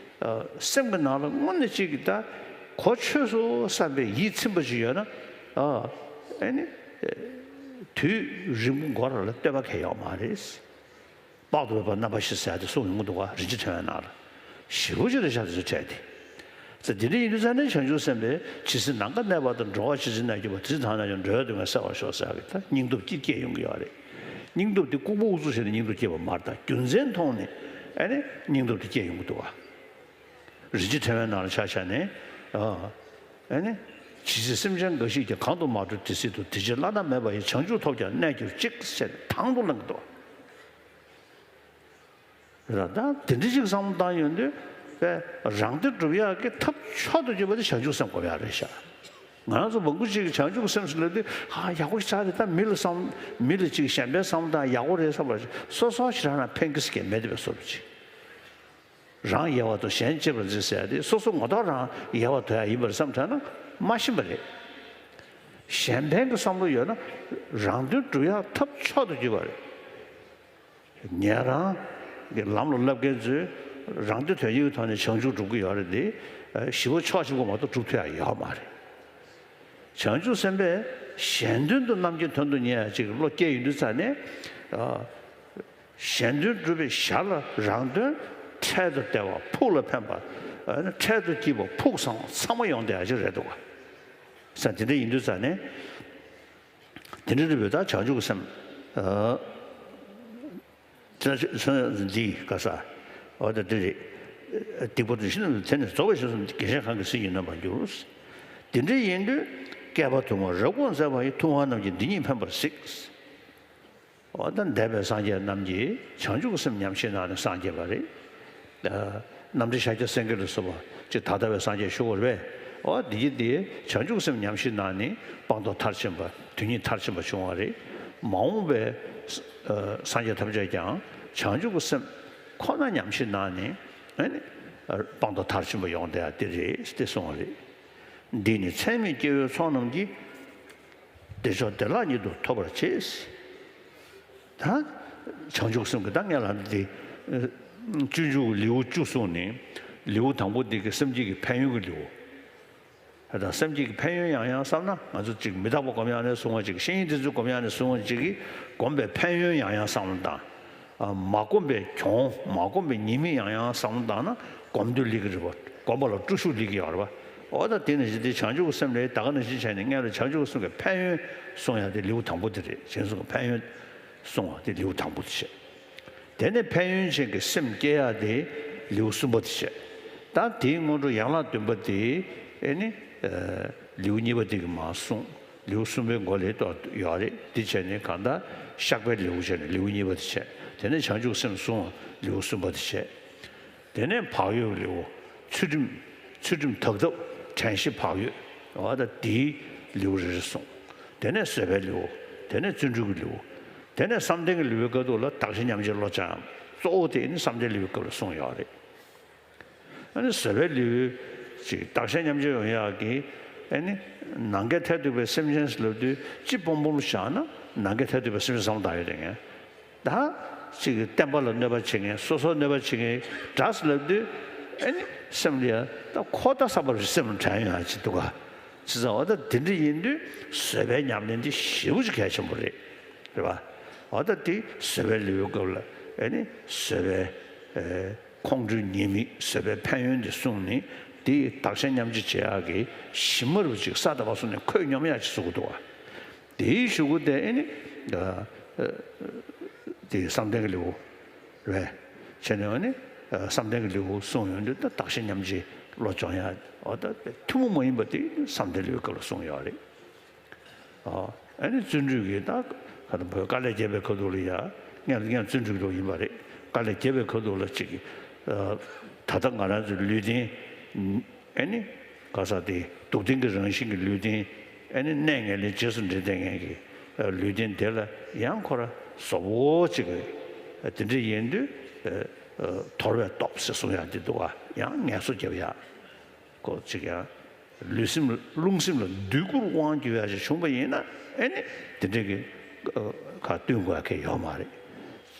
སེམས་ཀྱི་ནང་ལ་དངོས་གནས་གཅིག་གི་ད་གོ་ཆོད་སོང་བསམ་པའི་ཡིད་ཚིམ་པ་ཞིག་ཡོད་ན། ཨེ་ནི། དུས་རིང་པོ་འགོར་ལ་ལྟོས་པ་གང་ཡང་ཡོད་མ་རེད། དཔག་ཏུ་མེད་པ་རྣམ་པ་བཞི་ཟེར་ཏེ་གསུངས་ཡོང་གི་འདུག་ག། རིན་ཆེན་ཕྲེང་བའི་ནང་ལ། ཞེ་པོ་ཅིག་རེད་ཤག་དེ་ཚོ་བྲལ་ཏེ། ས་དེ་འདྲ་ཡིན་དུས་ཙང་ནས་བྱང་ཆུབ་སེམས་དཔའི། ཇི་སྲིད་ནམ་མཁའ་གནས་པ་དང་། འགྲོ་བ་ཇི་སྲིད་གནས་གྱུར་པ། དེ་སྲིད་ཐ་ན་ཡང་འགྲོ་བའི་སྡུག་བསྔལ་སེལ་བར་ཤོག་ཟེར་བའི་ད་སྙིང་སྟོབས་ཅིག་སྐྱེས་ཡོང་གི་ཡོད་རེད། སྙིང་སྟོབས་དེ་ལྐུགས་པ་ཨུ་ཚུགས་བྱས་ནས་སྙིང་སྟོབས་སྐྱེས་པ་མ་རེད། ད་རྒྱུ་མཚན་མཐོང་ནས་ཨ་ནི་སྙིང་སྟོབས་དེ་སྐྱེས་ཡོང་གི་འདུག་ག། རིན་ཆེན་ཕྲེང་བའི་ནང་ལ་ཆ་བཞག་ནས། ཨ་ནི། ཇི་སྲིད་སེམས་ཅན་འགའ་ཞིག་ཀྱང་། གང་དུ་མ་གྲོལ་དེ་སྲིད་དུ། དེ་ཕྱིར་བླ་ན་མེད་པ་ཡི། བྱང་ཆུབ་ཐོབ་ཀྱང་གནས་གྱུར་ཅིག་ཟེར་ནས་དང་དུ་བླངས་ཀྱི་འདུག་ག། ར་ད་དེ་འདྲ་ཅིག་བསམ་བློ་བཏང་ཡོང་དུས། པས་རང་བདེ་སྒྲུབ་ཡག་གི་ཐབས་མཆོག་ཏུ་གྱུར་པ་དེ་བྱང་ཆུབ་སེམས་སྒོམ་ཡག་རེད་ཤག། ང་རང་ཚོ་མང་པོ་ཅིག་གིས་བྱང་ཆུབ་སེམས་ཟེར་ལབ་དུས་ཧ་ཡག་པོ་ཞེ་དྲག་རེད། ད་མི་ལ་བསམ་མི་ལ་ཅིག་གཞན་པའི་བསམ་བློ་བཏང་ཡག་པོ་རེད་བསམ་པ་སོ་སོ་ཞེ་དྲག་རང་ཕན་གི་སི་ཀྱི་མེད་དེ་བས་སོ་རུ་ཅིག་རང་ཡལ་བར་དོ་གཞན་གཅེས་པར་མཛད་ཟེར་ཡ་དེ་སོ་སོ་ངོ་ཐོག་རང་ཡལ་བར་དོ་ཡ་ཡིན་པར་བསམ་དྲན་ན་མ་ཤེས་པ་རེད། གཞན་ཕན་གྱི་བསམ་བློ་ཡོད་ན་རང་དོན་སྒྲུབ་ཡག་ཐབས་མཆོག་ཏུ་གྱུར་པ་རེད། ཉན་རང་གི་ལམ་ལ་བསླབ་མཁན་ཚོས་རང་དོན་དོན་གཉེར་གྱི་ཐོག་ནས་བྱང་ཆུབ་སྒྲུབ་ཀྱི་ཡོད་རེད་དེ། ཞི་བ་ཕྱོགས་གཅིག་པོ་མ་གཏོགས་སྒྲུབ་ཐུབ་ཡག་ཡོད་མ་རེད། བྱང་ཆུབ་སེམས་དཔས་གཞན་དོན་དུ་རྣམ་མཁྱེན་དོན་དུ་གཉེར་ཡག་ཅིག་བློ་སྐྱེས་ཡོང་དུས་ཙ་ནས། གཞན་དོན་སྒྲུབ་པའི་ཞར་ལ་རང་དོན་འཕྲལ་དུ་བདེ་བ་ཕུགས་ལ་ཕན་པ། འཕྲལ་དུ་སྐྱིད་པ་ཕུགས་བཟང་ཚང་མ་ཡོང་བསྡད་ཡག་ཅིག་རེད་འདུག་ག་ས་དེ་འདྲ་ཡིན་དུས་ཙ་ནས། དེ་འདྲ་རེད་པས། ད་བྱང་ཆུབ་ཀྱི་སེམས། དེ་ལ་འདི་ག་ས། འོ་ད་འདི་རེད། སྡིག་པ་དང་ཤིན་ཏུ་དེ་ནི་རྫོགས་པའི་ཞིང་དུ་རྒྱལ་ཆེན་གང་གིས་སྲིད་ཞིའི་ནོན་པར་འགྱུར། དེ་འདྲ་ཡིན་དུས་བསྐལ་པ་དུ་མར་རབ་དགོངས་མཛད་པ་ཡི། ཐུབ་དབང་རྣམས་ཀྱིས་འདི་ཉིད་ཕན་པར་གཟིགས། འོ་ད་འདས་པའི་སངས་རྒྱས་རྣམས་ཀྱིས་བྱང་ཆུབ་ཀྱི་སེམས་ཉམས་བཞེས་གནང་ནས་སངས་རྒྱས་པ་རེད། རྣམ་འདྲེན་ཤཱཀྱ་སེང་གེ་ལ་སོགས་པ་ཅིག་ད་ལྟ་བའི་སངས་རྒྱས་བཞུགས་པ་རེད་པས། འོ་འདི་ཡི་དེ་བྱང་ཆུབ་སེམས་ཉམས་བཞེས་གནང་ནས་སྤངས་རྟོགས་མཐར་ཕྱིན་པ་དོན་གཉིས་མཐར་ཕྱིན་པ་བྱུང་བ་རེད། མ་འོངས་པའི་སངས་རྒྱས་ཐམས་ཅད་ཀྱང་བྱང་ཆུབ་ཀྱི་སེམས་ཁོ་ན་ཉམས་བཞེས་གནང་ནས་ཨ་ནི་སྤངས་རྟོགས་མཐར་ཕྱིན་པ་ཡོང་བསྡད་ཡ་དེ་རེད་དེ་གསུངས་པ་རེད། འདི་ནི་ཚད་མེད་སྐྱེ་བོའི་ཚོགས་རྣམས་ཀྱིས། བདེ་མཆོག་བདེ་བླག་ཉིད་དུ་ཐོབ་པར་བྱེད། ད་བྱང་ཆུབ་སེམས་ཀྱི་ད་ངས་ལབ་འདི། སྤྱོད་འཇུག་ལེའུ་བཅུ་གསུངས་ནས། ལེའུ་དང་པོ་འདི་གི་སེམས་བསྐྱེད་ཀྱི་ཕན་ཡོན་གྱི་ལེའུ། ད་སེམས་བསྐྱེད་ཀྱི་ཕན་ཡོན་ཡང་ཡང་བསམ་ན་ང་ཚོ་ཅིག་མི་རྟག་པ་སྒོམ་ཡག་ནས་བཟུང་བ་ཅིག་ཤེས་ཡོན་དེ་ཚོ་སྒོམ་ཡག་ནས་བཟུང་བ་ཅིག་གིས་སྒོམ་པའི་ཕན་ཡོན་ཡང་ཡང་བསམ་བློ་བཏང་། མ་བསྒོམས་པའི་གྱོང་། མ་བསྒོམས་པའི་ཉེས་དམིགས་ཡང་ཡང་བསམ་བློ་བཏང་ན་སྒོམ་དུས་ལེགས་ཀྱི་རེད་པ། སྒོམ་པ་ལ་སྤྲོ་ཤུགས་ལེགས་ཀྱི་ཡོད་རེད་པ། འོ་ད་དེ་ནང་བཞིན་དེ་བྱང་ཆུབ་ཀྱི་སེམས་ལ་ད་ག་ནང་བཞིན་བྱས་ནས་སྔོན་ལ་བྱང་ཆུབ་ཀྱི་སེམས་ཀྱི་ཕན་ཡོན་གསུང་ཡག་དེ་ལེའུ་དང་པོ་དེ་རེད། བྱང་སེམས་ཀྱི་ཕན་ཡོན་གསུང་བ་དེ་ལེའུ་དང་པོ་དེ་བྱས། དེ་ནས་ཕན་ཡོན་ཅན་གྱི་སེམས་སྐྱེ་ཡག་དེ་ལེའུ་གསུམ་པ་དེ་བྱས། ད་དེའི་སྔོན་འགྲོ་ཡན་ལག་བདུན་པ་དེ་ཨེ་ནི་ལེའུ་གཉིས་པ་དེ་གི་མར་གསུངས། ལེའུ་གསུམ་པའི་མགོ་ལ་གཏོགས་ཡོད་རེད། དེ་བྱས་ནས་གང་ལྟར་བཤགས་པའི་ལེའུ་བྱས་ནས་ལེའུ་གཉིས་པ་དེ་བྱས། དེ་ནས་བྱང་ཆུབ་སེམས་གསུང་བ་ལེའུ་གསུམ་པ་དེ་བྱས། དེ་ནས་བག་ཡོད་ལེའུ། ཚུལ་ཁྲིམས། ཚུལ་ཁྲིམས་དག་ཐབས་དྲན་ཤེས་བག་ཡོད། འོ་ད་དེའི་ལེའུ་རེ་རེ་གསུངས། དེ་ནས་བཟོད་པའི་ལེའུ། དེ་ནས་བརྩོན་འགྲུས་ཀྱི་ལེའུ། དེ་ནས་བསམ་གཏན་གྱི་ལེའུའི་སྐབས་དུ་ལ་བདག་གཞན་མཉམ་བརྗེའི་བློ་སྦྱང་། གཙོ་བོ་དེ་ནི་བསམ་གཏན་ལེའུའི་སྐབས་ལ་གསུངས་ཡོད་རེད། ཨ་ནི་བཟོད་པའི་ལེའུ་ཅིག་བདག་གཞན་མཉམ་བརྗེ་ཡོང་ཡག་གི་ཨ་ནི་ནམ་མཁའི་མཐས་གཏུགས་པའི་སེམས་ཅན་ཟེར་ལབ་དུས་སྤྱི་སྤོང་སྤོང་ལ་བཞག་ན་ནམ་མཁའི་མཐས་གཏུགས་པའི་སེམས་ཅན་བསམ་བཏང་ཡོད་དེ་ངས། ད་ཅིག་གི་བསྟན་པ་ལ་གནོད་པ་བྱེད་མཁན། སོ་སོར་གནོད་པ་བྱེད་མཁན་འདྲ་ཟེར་ལབ་དུས་ཨ་ནི་སེམས་ལ་ཡ་ད་ཁོ་ད་བསམ་པ་རེད། སེམས་ལ་དྲན་ཡོང་ཡག་ཅིག་འདུག་ག་བྱས་ཙང་འོ་ད་དེ་འདྲ་ཡིན་དུས་བཟོད་པའི་ཉམས་ལེན་འདི་ཞེ་པོ་ཅིག་གལ་ཆེན་པོ་རེད། རེད་པ། འོ་ད་དེ་བཟོད་པའི་ལེའུའི་སྐབས་ལ་ཨ་ནི་བཟོད་པའི་ཨེ། ཁོང་ཁྲོའི་ཉེས་དམིགས་བཟོད་པའི་ཕན་ཡོན་འདི་གསུངས་ནས་དེ་བདག་གཞན་མཉམ་བརྗེ་བྱེད་ཡག་གི་གཞི་མ་རུ་ཅིག་ས་ད་བ་སོང་ནས་ཁོད་སྙོམས་ཡག་ཅིག་བཟོ་གི་འདུག་བ། དེའི་གཞུག་གུ་དེ་ཨེ་ནི་དེ་བསམ་གཏན་གྱི་ལེའུ་རེད། བྱས་ནས་ཨ་ནི་བསམ་གཏན་གྱི་ལེའུ་གསུངས་ཡོང་དུས་ད་བདག་གཞན་མཉམ་བརྗེ་བློ་སྦྱོང་ཡག་འོ་ད་ཐུན་མོང་མ་ཡིན་པ་དེ་བསམ་གཏན་ལེའུའི་སྐབས་ལ་གསུངས་ཡོད་རེད། ཨ་ནི་བརྩོན་འགྲུས་ཀྱི་ད་ག་དང་བོད་དཀའ་ལས་བརྒྱབ་པའི་ཁ་ཐུག་ལ་ཡ་སྔོན་ལ་སྔོན་བརྩོན་འགྲུས་ལོ་ཡིན་པ་རེད། དཀའ་ལས་བརྒྱབ་པའི་ཁ་ཐུག་ལ་ཅིག་ད་ལྟ་ང་རང་ཚོའི་ལུས་རྟེན་ཨ་ནི་ག་ས་དེ་སྡུག་བདེན་གྱི་རང་བཞིན་གྱི་ལུས་རྟེན་ཨ་ནི་གནས་ངན་ལེན་རྗེས་སུ་འབྲེལ་བསྡད་མཁན་གྱི་ལུས་རྟེན་དེ་ལ་ཡང་ཁོ་ར་བཟོ་བོ་ཅིག་དེ་འདྲ་ཡིན་དུས་དོར་བའི་སྟོབས་ཟེར་གསུང་ཡག་དེ་འདུག་ག་ཡང་ངལ་གསོ་རྒྱབ་ཡག་ཁོ་ཅིག་ཡང་ལུས་སེམས་རླུང་སེམས་ལ་འདོད་རྒུར་དབང་བསྒྱུར་ཡག་ཅིག་བྱུང་པ་ཡིན་ན་ཨེ་ནི་དེ་འདྲའི་གི་ཁ་བསྟུན་དགོས་ཡག་གི་ཡོད་མ་རེད།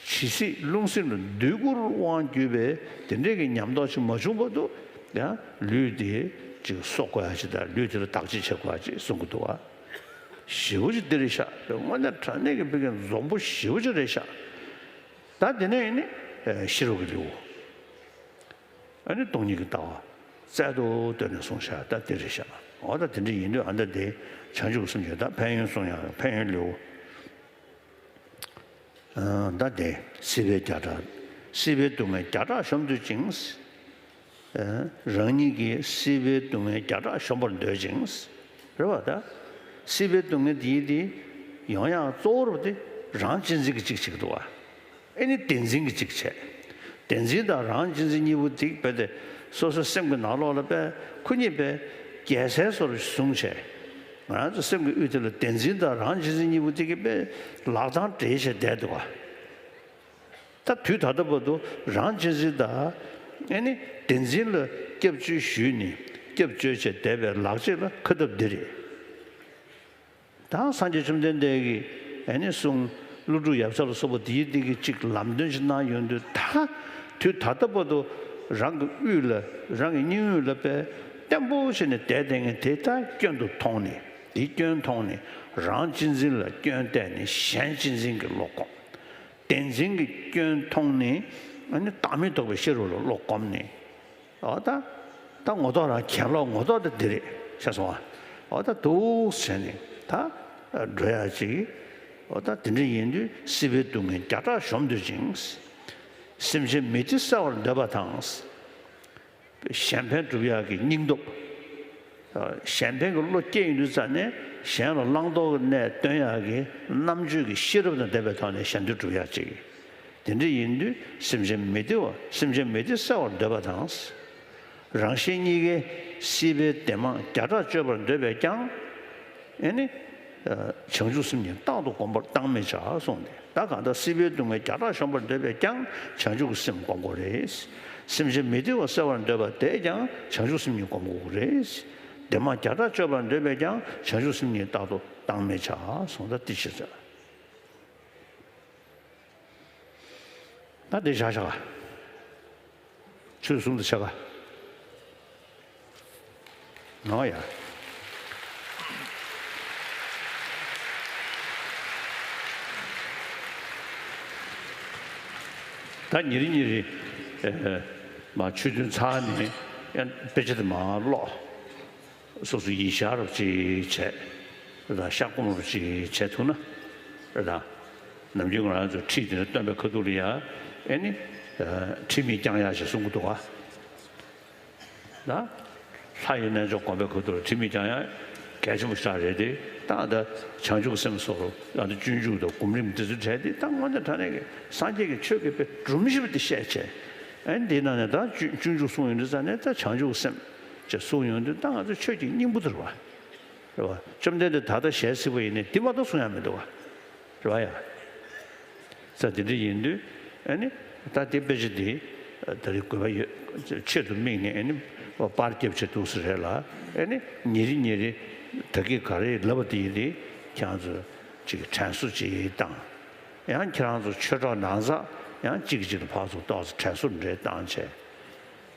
ཇི་སྲིད་རླུང་སེམས་ལ་འདོད་རྒུར་དབང་བསྒྱུར་བའི་དེ་འདྲའི་གི་ཉམས་རྟོགས་ཅིག་མ་བྱུང་བར་དུ་ཡང་ལུས་དེ་ཅིག་གསོ་དགོས་ཡག་ཅིག་དང་ལུས་དེ་ལ་བདག་གཅེས་བྱེད་དགོས་ཡག་ཅིག་གསུང་གི་འདུག་བ། ཞེ་པོ་ཅིག་འདི་རེད་ཤག་དངོས་གནས་དྲང་གནས་ཀྱི་བོད་ཀྱི་འཛོམས་པོ་ཞེ་པོ་ཅིག་རེད་ཤག་ད་དེ་ནས་ཨེ་ནི་ཤེས་རབ་ཀྱི་ལེའུ། ཨ་ནི་སྟོང་ཉིད་ཀྱི་ལྟ་བ་རྩལ་དུ་བཏོན་ནས་གསུངས་བཞག་ད་དེ་རེད་བཞག་འོ་ད་དེ་འདྲ་ཡིན་དུས་ཨ་ད་དེ་བྱང་ཆུབ་སེམས་ཀྱི་ད་ཕན་ཡོན་གསུངས་ཡག་ཕན་ཡོན་ལེའུ། ཨ་ད་དེ་སྲིད་པའི་བརྒྱ་ཕྲག་སྲིད་པའི་སྡུག་བསྔལ་བརྒྱ་ཕྲག་གཞོམ་འདོད་ཅིང་། ཨ་རང་ཉིད་ཀྱིས་སྲིད་པའི་སྡུག་བསྔལ་བརྒྱ་ཕྲག་གཞོམ་པར་འདོད་ཅིང་། རེད་བ་ད། སྲིད་པའི་སྡུག་བསྔལ་དེ་ཡིན་དེ་ཡོང་ཡག་གཙོ་བོ་རུ་དེ་རང་གཅེས་འཛིན་གྱི་གཅིག་བྱེད་ཀྱི་འདུག་བ། ཨེ་ནི་བདེན་འཛིན་གྱི་གཅིག་བྱས། བདེན་འཛིན་དང་རང་གཅེས་འཛིན་གཉིས་པོ་དེ་རྦད་དེ་སོ་སོའི་སེམས་ཀྱི་ནང་ལོགས་ལ་དཔེ་ཁོ་གཉིས་དཔེ་རྒྱལ་སྲས་སོགས་བཟུང་བྱས། ང་རང་ཚོ་སེམས་ཀྱི་དབུས་དེ་ལ་བདེན་འཛིན་དང་རང་གཅེས་འཛིན་གཉིས་པོ་དེ་གི་དཔེ་ལག་གདང་སྦྲེལ་བྱས་བསྡད་འདུག་ག་ད་དུས་ད་ལྟ་བར་དུ་རང་གཅེས་འཛིན་དང་ཨེ་ནི་བདེན་འཛིན་ལ་སྐྱབས་བཅོལ་ཞུས་ནས་སྐྱབས་བཅོལ་བྱས་བསྡད་པའི་ལག་རྗེས་ལ་ཁ་འཐབ་འདི་རེད། ད་སངས་རྒྱས་བཅོམ་ལྡན་འདས་ཀྱིས་ཨེ་ནི་གསུང་ཀླུ་སྒྲུབ་ཡབ་ཆ་ལ་སོགས་པ་དེའི་སྟེང་གི་གཅིག་ལམ་སྟོན་ཞིག་གནང་ཡོང་དུས། ད་དུས་ད་ལྟ་བར་དུ་རང་གི་དབུས་ལ་རང་གི་སྙིང་དབུས་ལ་དཔེ་བརྟན་པོ་བྱས་ནས་བསྡད་བསྡད་མཁན་དེ་ད་སྐྱོན་དུ་མཐོང་ནས། དེའི་སྐྱོན་མཐོང་ནས་རང་གཅེས་འཛིན་ལ་སྐྱོན་གཏད་ནས་གཞན་གཅེས་འཛིན་གྱི་བློ་སྒོམ། བདེན་འཛིན་གྱི་སྐྱོན་མཐོང་ནས་ཨ་ནི་བདག་མེད་རྟོགས་པའི་ཤེས་རབ་ལ་བློ་སྒོམ་ནས། འོ་ད་ད་ངོ་ཐོག་རང་གྱེན་ལོག་ངོ་ཐོག་དེ་འདི་རེད་ཤེས་སོང་ཨ། འོ་ད་འདུག་བྱས་ནས་ད་འགྲོ་ཡག་ཅིག་འོ་ད་དེ་འདྲ་ཡིན་དུས་སྲིད་པའི་སྡུག་བསྔལ་བརྒྱ་ཕྲག་གཞོམ་འདོད་ཅིང་། སེམས་ཅན་མི་བདེ་བསལ་བར་འདོད་པ་དང་། གཞན་ཕན་སྒྲུབ་ཡག་གི་སྙིང་སྟོབས། གཞན་ཕན་གྱི་བློ་སྐྱེ་ཡོང་དུས་ཙ་ནས་གཞན་ལ་བླང་དོར་གྱི་གནས་སྟོན་ཡག་གི་རྣམ་དཔྱོད་ཀྱི་ཤེས་རབ་དང་ལྡན་པའི་ཐོག་ནས་གཞན་དོན་སྒྲུབ་ཡག་ཅིག་དེ་འདྲ་ཡིན་དུས་སེམས་ཅན་མི་བདེ་བ་སེམས་ཅན་མི་བདེ་བསལ་བར་འདོད་པ་དང་། རང་གཞན་གཉིས་ཀའི་སྲིད་པའི་བདེ་མང་བརྒྱ་ཕྲག་སྤྱོད་པར་འདོད་པས་ཀྱང་། ཨེ་ནི། བྱང་ཆུབ་སེམས་ཉིད་རྟག་ཏུ་བསྒོམ་པར་བཏང་མི་བྱ་གསུངས་ཏེ། ད་གང་ལྟར་སྲིད་པའི་སྡུག་བསྔལ་བརྒྱ་ཕྲག་གཞོམ་པར་འདོད་པས་ཀྱང་བྱང་ཆུབ་ཀྱི་སེམས་བསྒོམ་དགོས་རེད། སེམས་ཅན་མི་བདེ་བ་བསལ་བར་འདོད་པ་དེས་ཀྱང་བྱང་ཆུབ་སེམས་ཉིད་བསྒོམ་དགོས་རེད། བདེ་མང་བརྒྱ་ཕྲག་སྤྱོད་པར་འདོད་པས་ཀྱང་བྱང་ཆུབ་སེམས་ཉིད་རྟག་ཏུ་བཏང་མི་བྱ་གསུངས། ད་དེ་ཤེས་ཚར། ད་དེ་བཞག་བཞག་ཆུ་གསུམ་དུ་ཆ་ག་ང་ཡ། ད་ཉིན་རེ་ཉིན་རེ་མ་ཆོས་ཐུན་ཚར་ནས་ཡང་དཔེ་ཆ་དེ་མ་ཀློག་སོ་སོ་ཡིད་ཤར་རོབ་ཅིག་བྱས། ར་ཤ་སྐོམ་རོབ་ཅིག་བྱས་ཐུབ་ན། ར་ནམ་རྒྱུན་ང་རང་ཚོ་ཁྲིད་དེ་འདྲ་སྟོན་པའི་ཁ་ཐུག་ལ་ཡ། ཨེ་ནི། ཁྲིད་མི་བསྐྱང་ཡག་ཞེས་གསུང་གི་འདུག་ག་ལ། ལྷ་ཡི་རྣལ་འབྱོར་སྒོམ་པའི་ཁ་ཐུག་ལ་ཁྲིད་མི་བསྐྱང་ཡག་གལ་ཆེན་པོ་ཞིག་རེད་དེ། ད་ལྟ་བྱང་ཆུབ་སེམས་སོགས་ལ་ད་སྤྱོད་འཇུག་དང་སྒོམ་རིམ་འདི་ཚོ་བྲལ་ཏེ་ད་དངོས་གནས་དྲང་གནས་ཀྱི་སངས་རྒྱས་ཀྱི་ཆོས་ཀྱི་དཔེ་སྒྲོམ་གཞི་པ་དེ་བཤད་བྱས། ཨེ་ནི་དེའི་ནང་ནས་ད་སྤྱོད་སྤྱོད་འཇུག་གསུངས་ཡོང་དུས་ཙ་ནས་ད་བྱང་ཆུབ་སེམས་ཅེས་གསུངས་ཡོང་དུས་ད་ང་ཚོ་ཆོས་ཀྱི་སྙིང་པོ་དེ་རེད་བ། རེད་བ། བཅོམ་ལྡན་འདས་ད་ལྟ་ཞལ་གཟིགས་པ་ཡིན་ནའི་འདི་མ་གཏོགས་གསུང་ཡག་མི་འདུག་བ། རེད་བ་ཡ། ས་དེ་འདྲ་ཡིན་དུས་ཨ་ནི་ད་དེ་དཔེ་ཆ་འདི་ད་རེས་དགོས་པ་ཡོད། ཆེད་དུ་དམིགས་ནས་ཨ་ནི་པར་རྒྱབ་བྱས་འདུག་ས་རེད་ལ། ཨ་ནི་ཉིན་རེ་ཉིན་རེ་ད་གིན་ག་རེ་ལབ་པ་དེ་ཡིན་དེ་ཁྱེད་རང་ཚོ་ཅིག་དྲན་གསོ་ཅིག་བཏང་། ཡང་ཁྱེད་རང་ཚོ་ཆོས་གྲོགས་ནང་ཚགས་ཡང་གཅིག་གིས་གཅིག་ལ་ཕར་ཚུར་ཏོག་ཙམ་དྲན་གསོ་འདྲ་བཏང་བྱས།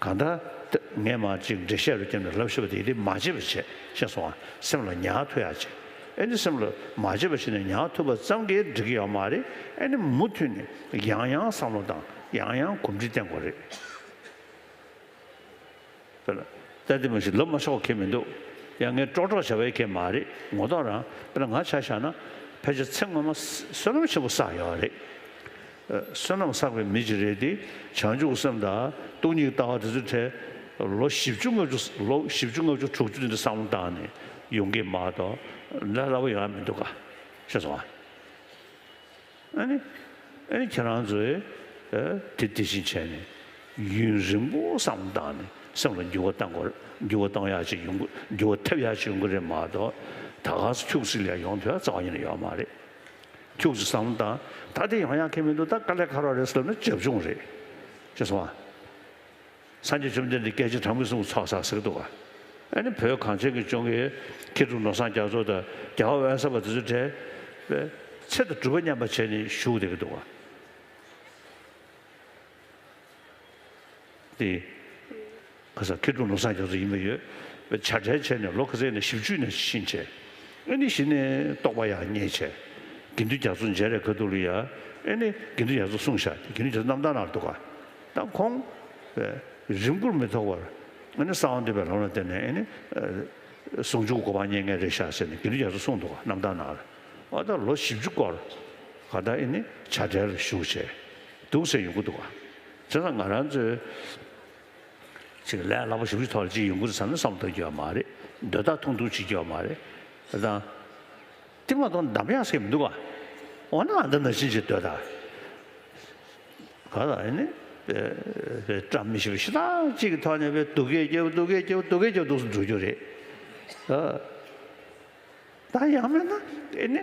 གང་ལྟར་ངས་མར་ཅིག་འགྲེལ་བཤད་རུ་བརྒྱབ་ནས་ལབ་ཤེས་པ་དེ་དེ་མ་བྱེད་པ་བྱེད་ཤེས་སོང་ང་། སེམས་ལ་ཉར་ཐུབ་ཡག་བྱེད། ཨེ་ནི་སེམས་ལ་མ་བྱེད་པ་བྱེད་ནས་ཉར་ཐུབ་པ་ཙམ་གྱིས་འགྲིག་གི་ཡོད་མ་རེད། ཨེ་ནི་མུ་མཐུད་ནས་ཡང་ཡང་བསམ་བློ་བཏང་། ཡང་ཡང་གོམས་འདྲིས་བསྟེན་དགོས་རེད། དཔེར་ན། ད་དེ་མ་གཞི་ལབ་མ་ཆོག་གི་མི་འདུག་ཡང་ངས་ཀྲོག་ཀྲོག་བྱ་བའི་གི་མ་རེད། ངོ་ཐོག་རང་དཔེར་ན་ང་ཆ་བཞག་ན་ཕལ་ཆེར་ཚེ་སྔོན་མ་བསོད་ནམས་ཆེན་པོ་བསགས་ཡོད་རེད། བསོད་ནམས་བསགས་པའི་མི་ཅིག་རེད་དེ། བྱང་ཆུབ་སེམས་དང་སྟོང་ཉིད་ལྟ་བ་དེ་ཚོའི་གྲས་ལོ་བཞི་བཅུ་ལྔ་བཅུ་ལོ་བཞི་བཅུ་ལྔ་བཅུ་དྲུག་ཅུ་དེ་འདྲ་བསམ་བློ་བཏང་ནས་ཡོང་གི་མ་གཏོགས་ལས་སླ་པོ་ཡོང་ཡག་མི་འདུག་ག་ཤེས་སོང་ང་། ཨ་ནི། ཨ་ནི་ཁྱེད་རང་ཚོས་ཨ་དེ་དེ་བཞིན་བྱས་ནས་ཡུན་རིང་པོ་བསམ་བློ་བཏང་ནས་སེམས་ལ་འགྱུར་བ་གཏང་དགོས། འགྱུར་བ་གཏོང་ཡག་ཅིག་ཡོང་གི། འགྱུར་བ་ཐེབས་ཡག་ཅིག་ཡོང་གི་རེད་མ་གཏོགས་ད་ག་སེ་ཁྱུག་ཙམ་ལ་ཡོང་ཐུབ་ཡག་རྩ་བ་ཉིད་ནས་ཡོད་མ་རེད། ཁྱུག་ཙམ་བསམ་བློ་བཏང་། ད་དེ་ཡོང་ཡག་གི་མི་འདུག་ད་དཀའ་ལས་ཁག་པོ་རེད་ཟེར་ལབ་ན་བྱབ་ཆུང་རེད། ཤེས་སོང་ང་། སངས་རྒྱས་བཅོམ་ལྡན་འདས་སྐད་ཅིག་གྲངས་མེད་གསུམ་གྱི་ཚོགས་བསགས་ཟེར་གྱི་འདུག་ག་ཨ་ནི་བོད་གངས་ཅན་གྱི་ལྗོངས་ཀྱི་མཁས་གྲུབ་ནོར་བཟང་རྒྱ་མཚོ་དང་རྒྱལ་བ་དབེན་ས་པ་དེ་ཚོའི་གྲས་པའི་ཚེ་དང་སྒྲུབ་པ་མཉམ་པ་བྱས་ནས་བཞུགས་བསྡད་ཀྱི་འདུག་ག་དེ་ཁ་སང་མཁས་གྲུབ་ནོར་བཟང་རྒྱ་མཚོ་ཡིན་པ་ཡོད་པའི་བྱ་བྲལ་བྱས་ནས་ལོ་ག་ཚོད་ནས་བཞི་བཅུ་ནས་ཕྱིན་བྱས། ཨ་ནི་གཞི་ནས་རྟོགས་པ་ཡང་རྙེད་བྱས། དགེ་འདུན་རྒྱ་མཚོ་མཇལ་བའི་ཁ་ཐུག་ལ་ཡ། ཨ་ནི་དགེ་འདུན་རྒྱ་མཚོ་གསུངས་ཤག་དགེ་འདུན་རྒྱ་མཚོ་རྣམ་ཐར་ནང་ལ་འདུག་ག་ད་ཁོང་རིང་པོར་མི་ཐོགས་པར་ཨ་ནི་གསང་བ་འདུས་པའི་ལམ་ལ་བརྟེན་ནས་ཨ་ནི་ཟུང་འཇུག་གི་གོ་འཕང་རྙེད་མཁན་རེད་ཤག་ཟེར་ནས་དགེ་འདུན་རྒྱ་མཚོ་གསུངས་འདུག་ག་རྣམ་ཐར་ནང་ལ། འོ་ད་ལོ་བཞི་བཅུ་སྐོར་ག་ད་ཨ་ནི་བྱ་བྲལ་ལ་བཞུགས་བྱས་འདུག་ཟེར་ཡོང་གི་འདུག་ག་བྱས་ཙང་ང་རང་ཚོའི་ཅིག་ལས་སླ་པོ་ཞེ་པོ་ཅིག་ཐོག་ལ་ཅིག་ཡོང་གི་རེད་བསམ་ན་བསམ་བློ་གཏོང་རྒྱུ་ཡོད་མ་རེད། འདོད་ཐག་ཐུང་ཐུང་བྱེད་རྒྱུ་ཡོད་མ་རེད། དེ་དང་། དེ་མ་གཏོགས་འདམ་ཡག་ཟེར་མི་འདུག་ག་འོ་ན་ཨ་འདི་ནང་བཞིན་ཅིག་སྡོད་ད། ག་ལ་ཨེ་ནི། བཀྲ་མི་ཤིས་པ་ཞེ་དྲག་ཅིག་གི་ཐོག་ནས་བས་སྡུག་སྐད་རྒྱབ་སྡུག་སྐད་རྒྱབ་སྡུག་སྐད་རྒྱབ་འདུག་སེ་འགྲོ་རྒྱུ་རེད། ཨ། ད་ཡང་མིན་ན་ཨེ་ནི་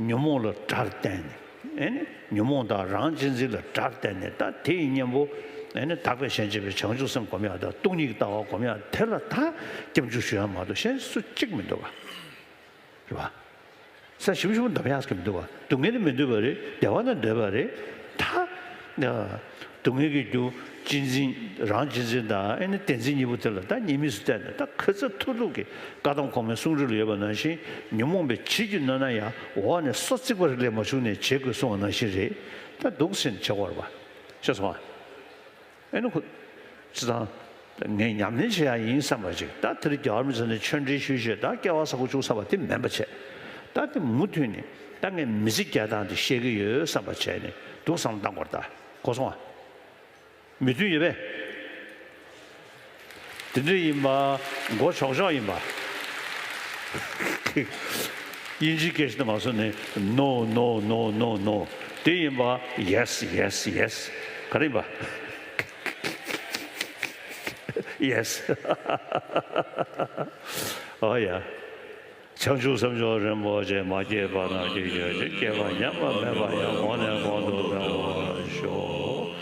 ཉོན་མོངས་ལ་དགྲར་བསྟན་ནས། ཨེ་ནི་ཉོན་མོངས་དང་རང་གཅེས་འཛིན་ལ་དགྲར་བསྟན་ནས། ད་དེ་ཡི་གཉེན་པོ་ཨེ་ནི་དག་པའི་གཞན་གཅེས་པའི་བྱང་ཆུབ་སེམས་སྒོམ་ཡག་དང་སྟོང་ཉིད་ཀྱི་ལྟ་བ་སྒོམ་ཡག་དེ་ལ་ད་སྐྱབས་འཇུག་ཞུ་ཡག་མ་གཏོགས་གཞན་སུ་གཅིག་མི་འདུག་ག། རེད་བ། ས་ཞིམ་ཞིམ་འདོམ་ཡག་གི་མི་འདུག་བ། སྡུག་བསྔལ་ནི་མི་འདོད་པ་རེད། བདེ་བ་ནི་འདོད་པ་རེད། ད་སྡུག་བསྔལ་གྱི་རྒྱུ་གཅེས་འཛིན། རང་གཅེས་འཛིན་དང་ཨེ་ནི་བདེན་འཛིན་གཉིས་པོ་དེ་ལ་ད་གཉིས་མེད་སུ་བལྟས་ནས། ད་ཁ་ཚ་ཐུག་ཐུག་གི་བཀའ་གདམས་གོང་མའི་གསུང་སྒྲོས་ལ་ཡོད་པ་ནང་བཞིན། ཉོན་མོངས་པའི་བྱེད་ཀྱི་གནོད་ན་ཡང་། འོག་ནས་སོ་བརྩིགས་པ་རིགས་ལས་མ་བྱུང་ནས་བྱེད་དགོས་གསུངས་པ་ནང་བཞིན་རེད། ད་འདུག་ཟེར་ནས་བྱེད་དགོས་རེད་པ། ཤེས་སོང་ཨ། ཨེ་ནི་ཁོ་ཅི་དང་། ངས་ཉམས་ལེན་བྱེད་ཡག་ཡིན་བསམ་པ་ཅིག། ད་དེ་རིང་རྒྱལ་བ་རིན་པོ་ཆེ་ནས་ཆོས་འབྲེལ་ཞུས་བྱས། ད་སྐལ་བ་བཟང་པོ་བྱུང་བསམ་པ་དེ་མིན་པ་བྱས། ད་དེ་མུ་མཐུད་ནས་ད་ངས་མི་ཚེ་བརྒྱ་ཐམ་དེ་བཤད་ཀྱི་ཡོད་བསམ་པ་བྱས་ནས་འདུག་བསམ་བློ་བཏང་དགོས་རེད། ད་གོ་སོང་ཨ། མོས་མཐུན་ཡོད་པས། དེ་འདྲ་ཡིན་པ་མགོ་ཆོག་ཆོག་ཡིན་པ། དབྱིན་ཇིའི་སྐད་ཆ་དེ་མ་སོང་ནས། No, no, no, no, no. དེ་ཡིན་པ། Yes, yes, yes. ག་རེ་ཡིན་པ། Yes. ཨོ་ཡ། བྱང་ཆུབ་སེམས་མཆོག་རིན་པོ་ཆེ། མ་སྐྱེས་པ་རྣམས་སྐྱེ་གྱུར་ཅིག། སྐྱེས་པ་ཉམས་པ་མེད་པ་ཡང་། གོང་ནས་གོང་དུ་འཕེལ་བར་ཤོག།